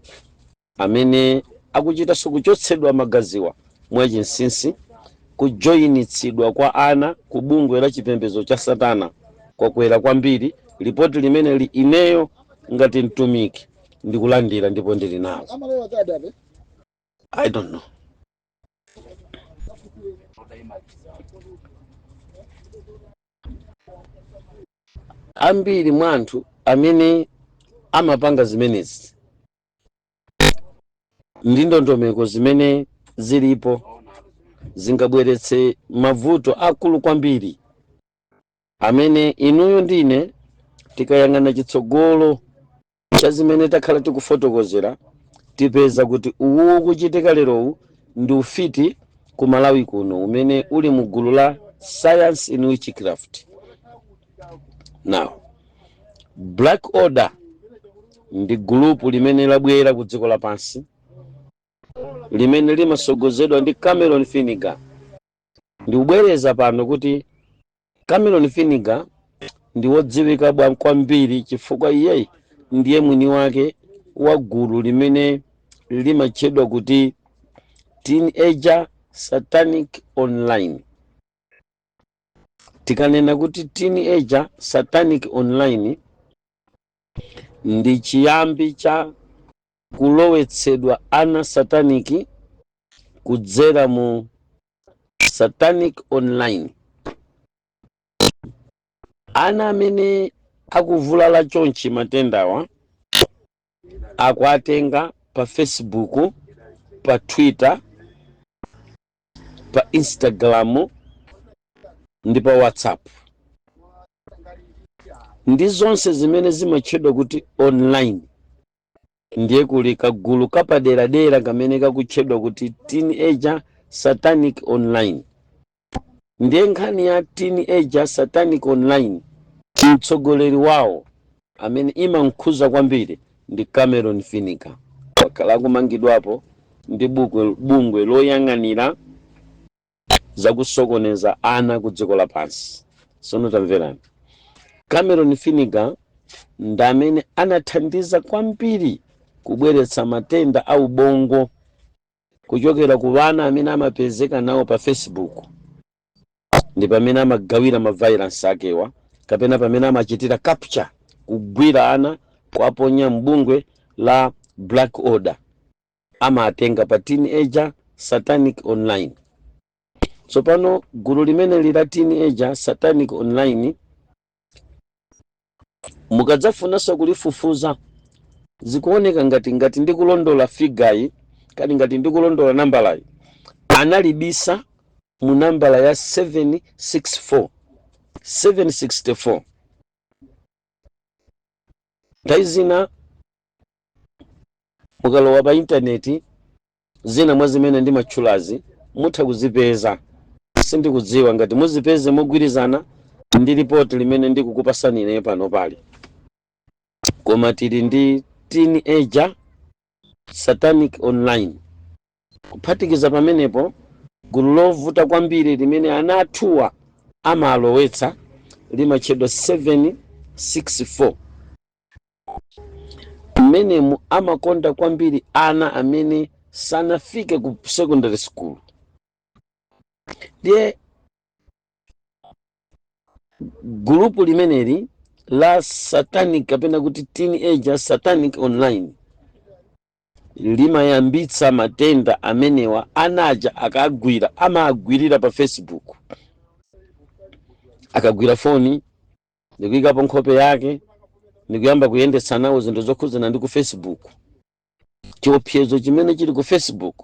amene akuchitanso kuchotsedwa magaziwa mwachinsinsi. Kujoyinitsidwa kwa ana ku bungwe la chipembedzo cha satana kwakwera kwambiri. Lipoti limene li ineyo ngati mtumiki ndikulandira ndipo ndili nawo. I don't know. Ambiri mwa anthu amene amapanga zimenezi ndi ndondomeko zimene zilipo zingabweretse mavuto akulu kwambiri amene inuyo ndine tikayang'ana chitsogolo cha zimene takhala tikufotokozera, tipeza kuti uwu ukuchitika lerowu ndi ufiti ku Malawi kuno umene uli mu gulu la science in witchcraft. Now, Black Order ndi gulupu limene labwera ku dziko lapansi limene limasogozedwa ndi Cameron Finiga. Ndikubwereza pano kuti Cameron Finiga ndi wodziwika bwa kwambiri, chifukwa iyeyi ndiye mwini wake wa gulu limene limatchedwa kuti Teenager Satanic Online. Tikanena kuti Teenager Satanic Online, ndi chiyambi cha kulowetsedwa ana satanic kudzera mu satanic online. Ana amene akuvulala chonchi matendawa akuatenga pa Facebook, pa Twitter, pa Instagram ndi pa WhatsApp ndi zonse zimene zimatchedwa kuti online. Ndiye kuli kagulu kapaderadera kamene kakutchedwa kuti Teenager Satanic Online. Ndiye nkhani ya Teenager Satanic Online, mtsogoleri wawo amene imamkhuza kwambiri ndi Cameron Finika. Wakhala akumangidwapo ndi bungwe loyang'anira Zakusokoneza ana ku dziko lapansi. Sono tamverani, Cameron Finiga ndi amene anathandiza kwambiri kubweretsa matenda a ubongo kuchokera ku vana amene amapezeka nawo pa Facebook. Ndi pamene amagawira ma virus akewa, kapena pamene amachitira capture, kugwira ana, kuaponya mbungwe la Black Order. Amatenga pa Teenager Satanic Online. Tsopano gulu limene la Teenager Satanic Online, mukadzafunanso kulifufuza, zikuoneka ngati ndikulondola figure yi, kati ngati ndikulondola nambalayi, analibisa mu nambala ya 764, 764. Nthawi zina mukalowa pa intaneti, zina mwa zimene ndimatchulazi mutha kuzipeza. Sindikudziwa ngati muzipeze mogwirizana ndi ripoti limene ndikukupasani ine pano pali, koma tili ndi Teenager Satanic Online. Kuphatikiza pamenepo, gulu lovuta kwambiri limene ana athuwa amalowetsa limatchedwa 764. Mmenemu amakonda kwambiri ana amene sanafike ku secondary school. Ndiye gulupu limeneli la satanic, kapena kuti Teenager Satanic Online, limayambitsa matenda amenewa. Anaja akagwira, amagwirira pa Facebook. Akagwira foni ndikuyikapo nkhope yake ndikuyamba kuyendetsa nawo zinthu zokhudzana ndi ku Facebook, chiopsezo chimene chili ku Facebook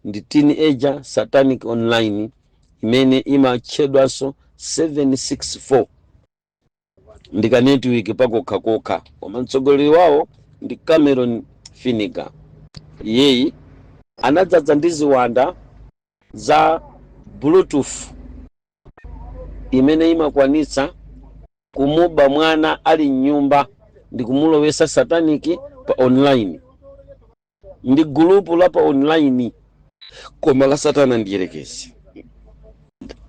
ndi Teenager Satanic Online, imene imatchedwanso 764. Ndi ka network pakokhakokha, koma mtsogoleri wawo ndi Cameron Finiga. Iyeyi anadzadza ndi ziwanda za Bluetooth imene imakwanitsa kumuba mwana ali mnyumba ndi kumulowesa satanic pa online. Ndi gulupu la pa online, koma la satana ndiyerekezi,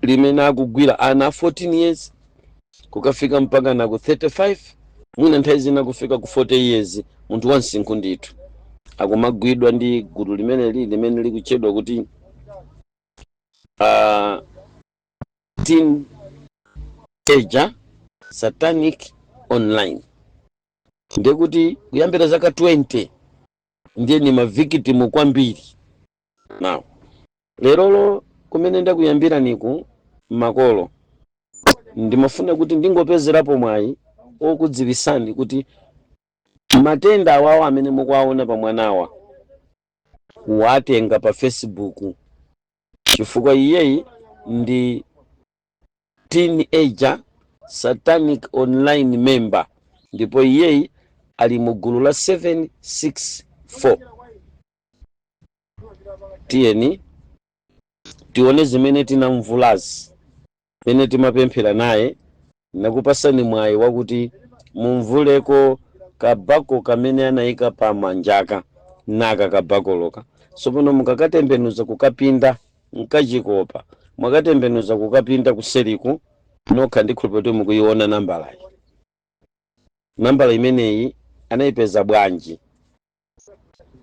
limene akugwira ana 14 years kukafika mpaka na ku 35, mwina nthawi zina kufika ku 40 years. Munthu wansinkhu ndithu akumagwidwa ndi gulu limeneli limene likutchedwa kuti Teenager Satanic Online. Ndiye kuti kuyambira zaka 20 ndiye ni ma victim kwambiri. Now, lerolo kumene ndakuyambira niku makolo, ndimafuna kuti ndingopezerapo mwayi okudziwisani kuti matenda awawo amene mukuwaona pa mwanawa watenga pa Facebook, chifukwa iyeyi ndi Teenager Satanic Online member, ndipo iyeyi ali mu gulu la 764. Tiyeni tione zimene tinamvulazi pene timapemphera naye. Nakupasani mwayi wakuti mumvuleko kabako kamene anayika pa manjaka naka kabakoloka. Tsopano mukakatembenuza kukapinda nkachikopa, mwakatembenuza kukapinda kuseriku nokha, ndikhulupirira kuti mukuiona nambalayi. Nambala imeneyi anayipeza bwanji?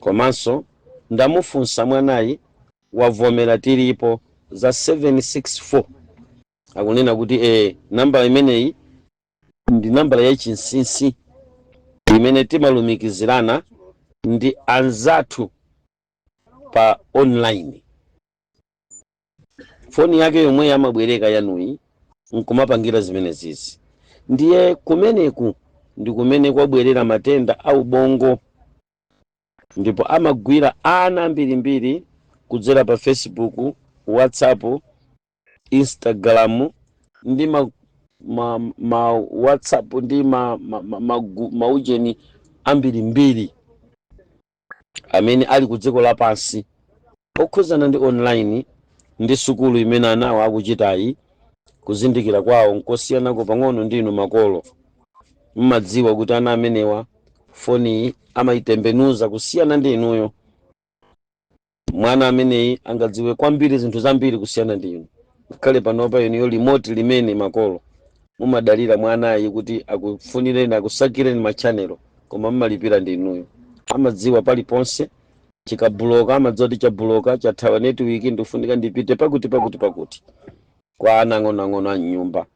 Komanso ndamufunsa mwanayi, wavomera tilipo za 764. Akunena kuti nambala imeneyi ndi nambala yachinsinsi imene timalumikizirana ndi anzathu pa online. Foni yake yomwe amabwereka yanuyi nkumapangira zimene zizi. Ndiye kumeneku ndi kumene kwabwerera matenda a ubongo, ndipo amagwira ana ambirimbiri kudzera pa Facebook, WhatsApp, Instagram ndi ma WhatsApp ndi maujeni ambirimbiri amene ali ku dziko lapansi okhuzana ndi online. Ndi sukulu imene anawo akuchitayi, kuzindikira kwawo nkosiyanako pang'ono ndinu makolo. Mmadziwa kuti ana amenewa foniyi amayitembenuza kusiyana ndi inuyo. Mwana ameneyi angadziwe kwambiri zinthu zambiri kusiyana ndi inu. Ngakhale panopa inuyo remote limene makolo mumadalira mwanayi kuti akufunireni, akusakireni ma channel, koma mmalipira ndi inuyo. Amadziwa paliponse chikabuloka, amadziwa kuti chabuloka, chathawa network, ndikufunika ndipite pakuti pakuti pakuti. Kwa ana ang'onoang'ono a mnyumba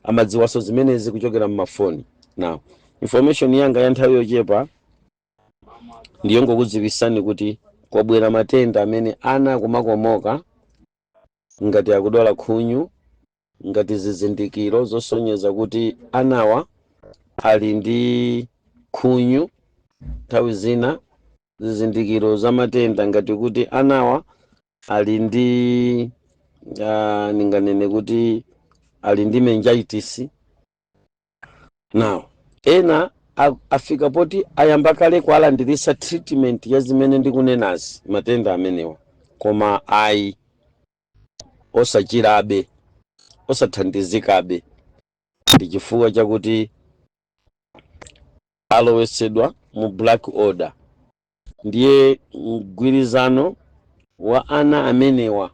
amadziwanso zimenezi kuchokera mmafoni. Now, information yanga ya nthawi yochepa ndiyo ngokudziwisani kuti kwabwera matenda amene ana akumakomoka ngati akudwala khunyu, ngati zizindikiro zosonyeza kuti anawa ali ndi khunyu. Nthawi zina zizindikiro za matenda ngati kuti anawa ali ndi ninganene kuti ali ndi meningitis. Now, ena afika poti ayamba kale kualandirisa treatment ya zimene ndikunenazi, matenda amenewa, koma ayi, osachirabe, osathandizikabe. Ndi chifukwa chakuti alowetsedwa mu black order. Ndiye mgwirizano wa ana amenewa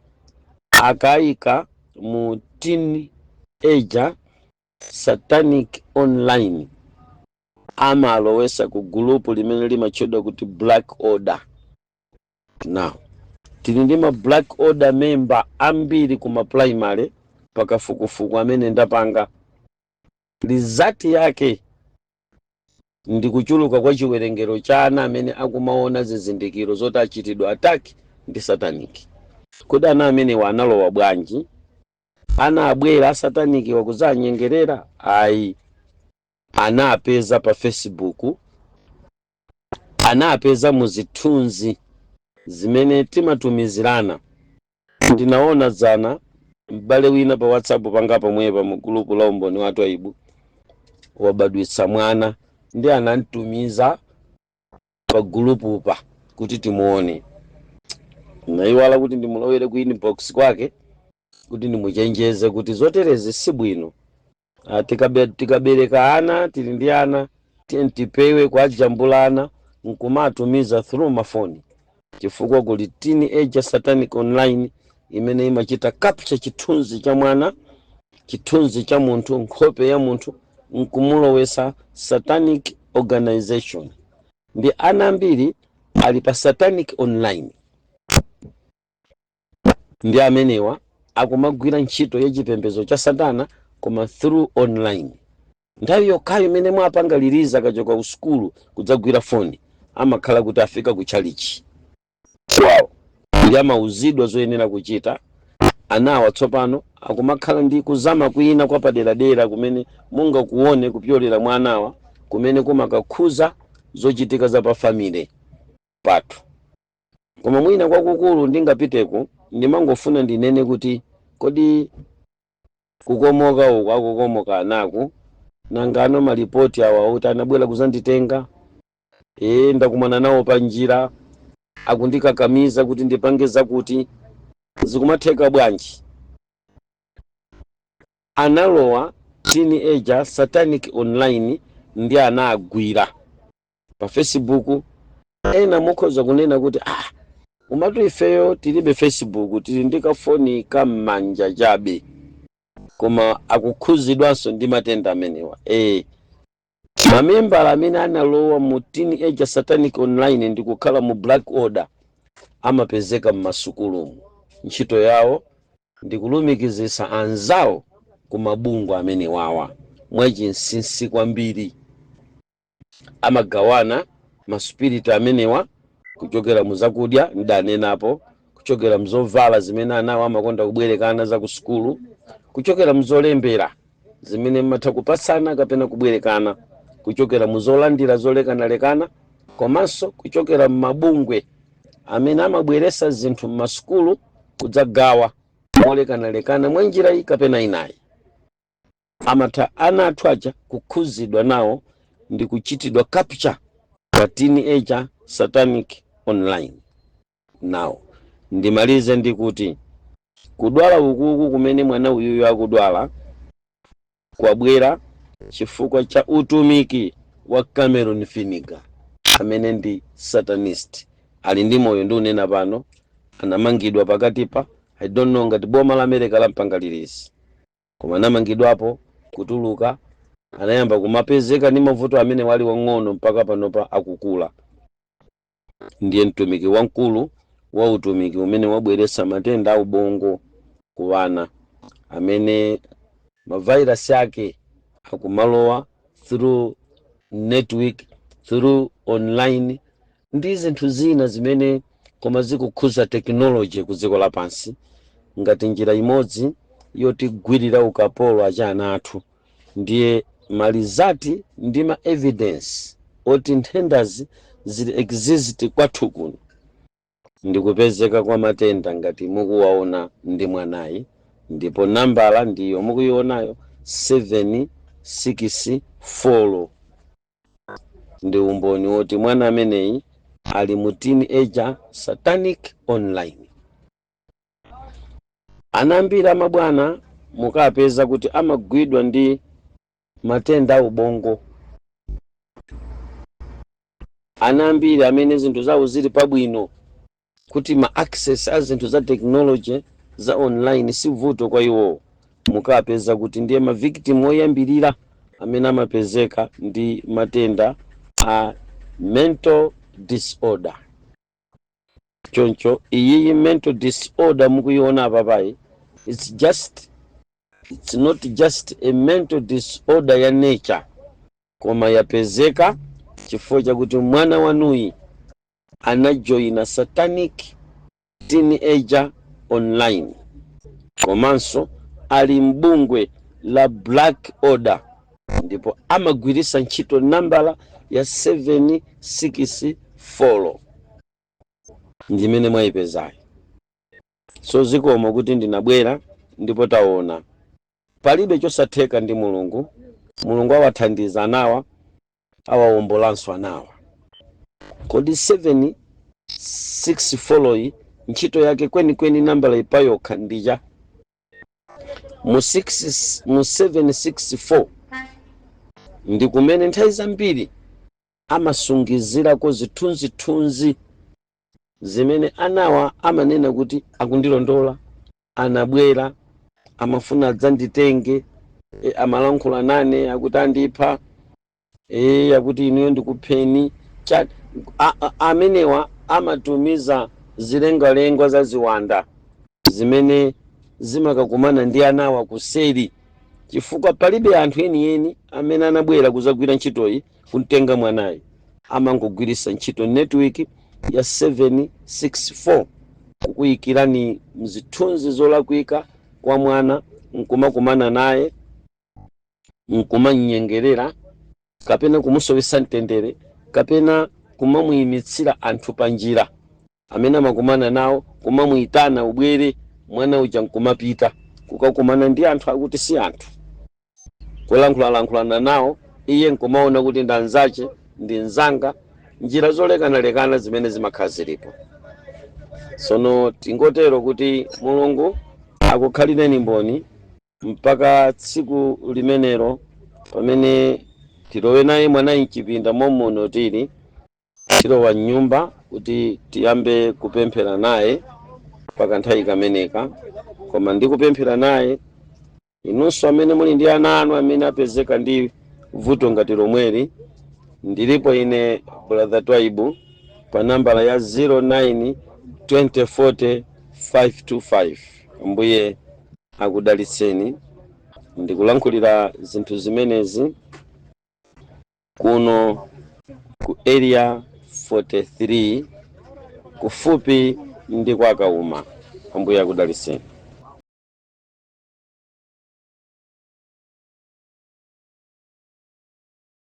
akayika mu Teenager Satanic Online, amalowesa ku gulupu limene limatchedwa kuti Black Order. Now, tili ndi ma Black Order member ambiri kuma primary. Pakafukufuku amene ndapanga, result yake ndi kuchuluka kwa chiwerengero cha ana amene akumaona zizindikiro zoti achitidwa attack ndi satanic. Kodi ana amenewa analowa bwanji? Ana abwera a satanic wakuzanyengerera? Ayi, anapeza pa Facebook, anapeza mu zithunzi zimene timatumizirana. Ndinaona dzana m'bale wina pa WhatsApp panga pomwepa mu gulupu la Umboni Wathu Aibu wabadwitsa mwana, ndi anantumiza pa gulupupa kuti timuone. Nayiwala kuti ndimulowere ku inbox kwake kuti ndimuchenjeze kuti zoterezi si bwino. Ah, tikabereka ana, tili ndi ana, tiye tipewe kuajambulana nkumatumiza through mafoni, chifukwa kuli Teenager Satanic Online imene imachita capture chithunzi cha mwana, chithunzi cha munthu, nkhope ya munthu, nkumulowesa satanic organization. Ndi ana ambiri ali pa Satanic Online, ndi amenewa akumagwira ntchito ya chipembedzo cha satana koma through online. Nthawi yokhayo imene mwapanga release akachoka ku sukulu kudzagwira foni, amakhala kuti afika ku chalichi kwawo, ndi amauzidwa zoyenera kuchita. Anawa tsopano akumakhala ndi kuzama kwina kwa paderadera kumene mungakuone kupyolera mwa anawa, kumene kumakakhuza zochitika za pa family pathu. Koma mwina kwakukulu ndingapiteko, ndimangofuna ndinene kuti kodi kukomoka uku akukomoka anaku, nangano malipoti awa kuti anabwera kuzanditenga, ndakumana nawo pa njira, akundikakamiza kuti ndipange zakuti, zikumatheka bwanji? Analowa Teenager Satanic Online ndi anagwira pa Facebook. Ena mukhoza kunena kuti, "Ah, umatu ifeyo tilibe Facebook, tili ndi kafoni kam'manja chabe," koma akukhuzidwanso ndi matenda amenewa. Mamembala amene analowa mu Teenager Satanic Online ndi kukhala mu Black Order amapezeka m'masukulumu. Ntchito yawo ndi kulumikizisa anzawo ku mabungwe amene wawa mwachinsinsi kwambiri. Amagawana ma spirit amenewa kuchokera mu zakudya, ndanenapo, kuchokera mzovala zimene anawo amakonda kubwerekana za ku sukulu, kuchokera mzolembera zimene mmatha kupatsana kapena kubwerekana, kuchokera muzolandira zolekanalekana, komanso kuchokera m'mabungwe amene amabweresa zinthu m'masukulu kudzagawa molekanalekana mwa njira iyi kapena inayi. Amatha ana athu aja kukhuzidwa nawo ndi kuchitidwa capture pa Teenager Satanic Online. Now, ndimalize ndi kuti kudwala ukuku kumene mwana uyuyu akudwala kwabwera chifukwa cha utumiki wa Cameron Finiga amene ndi satanist. Ali ndi moyo ndi unena pano, anamangidwa pakatipa, I don't know ngati boma la America lampanga release, koma anamangidwapo, kutuluka, anayamba kumapezeka ndi mavuto amene wali wang'ono mpaka panopa akukula. Ndiye mtumiki wamkulu wa utumiki umene wabweretsa matenda a ubongo ku ana, amene mavairasi ake akumalowa through network, through online ndi zinthu zina zimene koma zikukhuza technology ku dziko lapansi, ngati njira imodzi yotigwirira ukapolo achana athu. Ndiye ma result ndi ma evidence oti nthendazi zili exist kwathu kuno ndikupezeka kwa matenda ngati mukuwaona ndi mwanayi, ndipo nambala ndiyo mukuyionayo, 764, ndi umboni woti mwana ameneyi ali mu teenager satanic online. Ana ambiri amabwana mukapeza kuti amagwidwa ndi matenda a ubongo. Ana ambiri amene zinthu zawo zili pabwino, kuti ma access a zinthu za technology za online si vuto kwa iwowo, mukapeza kuti ndiye ma victim oyambirira amene amapezeka ndi matenda a mental disorder. Choncho iyiyi mental disorder mukuiona apapayi, it's not just a mental disorder ya nature, koma yapezeka chifukwa chakuti mwana wanuyi anajoyina satanic teenager online, komanso ali mbungwe la Black Order, ndipo amagwiritsa ntchito nambala ya 764 ndimene mwayipezayi. So zikomo kuti ndinabwera ndipo taona palibe chosatheka ndi Mulungu. Mulungu awathandiza anawa, awawombolanso anawa. Kodi 764 yi ntchito yake kwenikweni, nambala ipayokha ndija mu 6, mu 764 ndi kumene nthawi zambiri amasungizirako zithunzithunzi zimene anawa amanena kuti akundilondola, anabwera, amafuna adzanditenge, amalankhula nane, akuti andipha, akuti inuyo ndikupheni. Amenewa amatumiza zilengalengwa za ziwanda zimene zimakakumana ndi anawa kuseri, chifukwa palibe anthu enieni amene anabwera kuzagwira ntchitoyi kumtenga mwanayi. Amangogwiritsa ntchito network ya 764 kukuyikirani mzithunzi zolakwika kwa mwana, nkumakumana naye, nkumanyengerera kapena kumusowetsa mtendere kapena kumamuyimitsira anthu pa njira amene amakumana nawo, kumamuyitana, "Ubwere." Mwana uja nkumapita kukakumana ndi anthu akuti si anthu, kulankhulalankhulana nawo, iye nkumaona kuti ndi anzache, ndi mzanga, njira zolekanalekana zimene zimakhala zilipo. Sono tingotero kuti Mulungu akukhalireni mboni mpaka tsiku limenelo pamene tilowe naye mwanayi mchipinda momuno. Tili tilowa mnyumba kuti tiyambe kupemphera naye mpaka nthawi kameneka. Koma ndikupemphera naye, inunso amene muli ndi ana anu amene apezeka ndi vuto ngati lomweli, ndilipo ine Brother Twaibu pa nambala ya 09 2040 525. Ambuye akudalitseni. Ndikulankhulira zinthu zimenezi kuno ku Area 43, kufupi ndi kwa Kauma. Ambuye akudalitseni.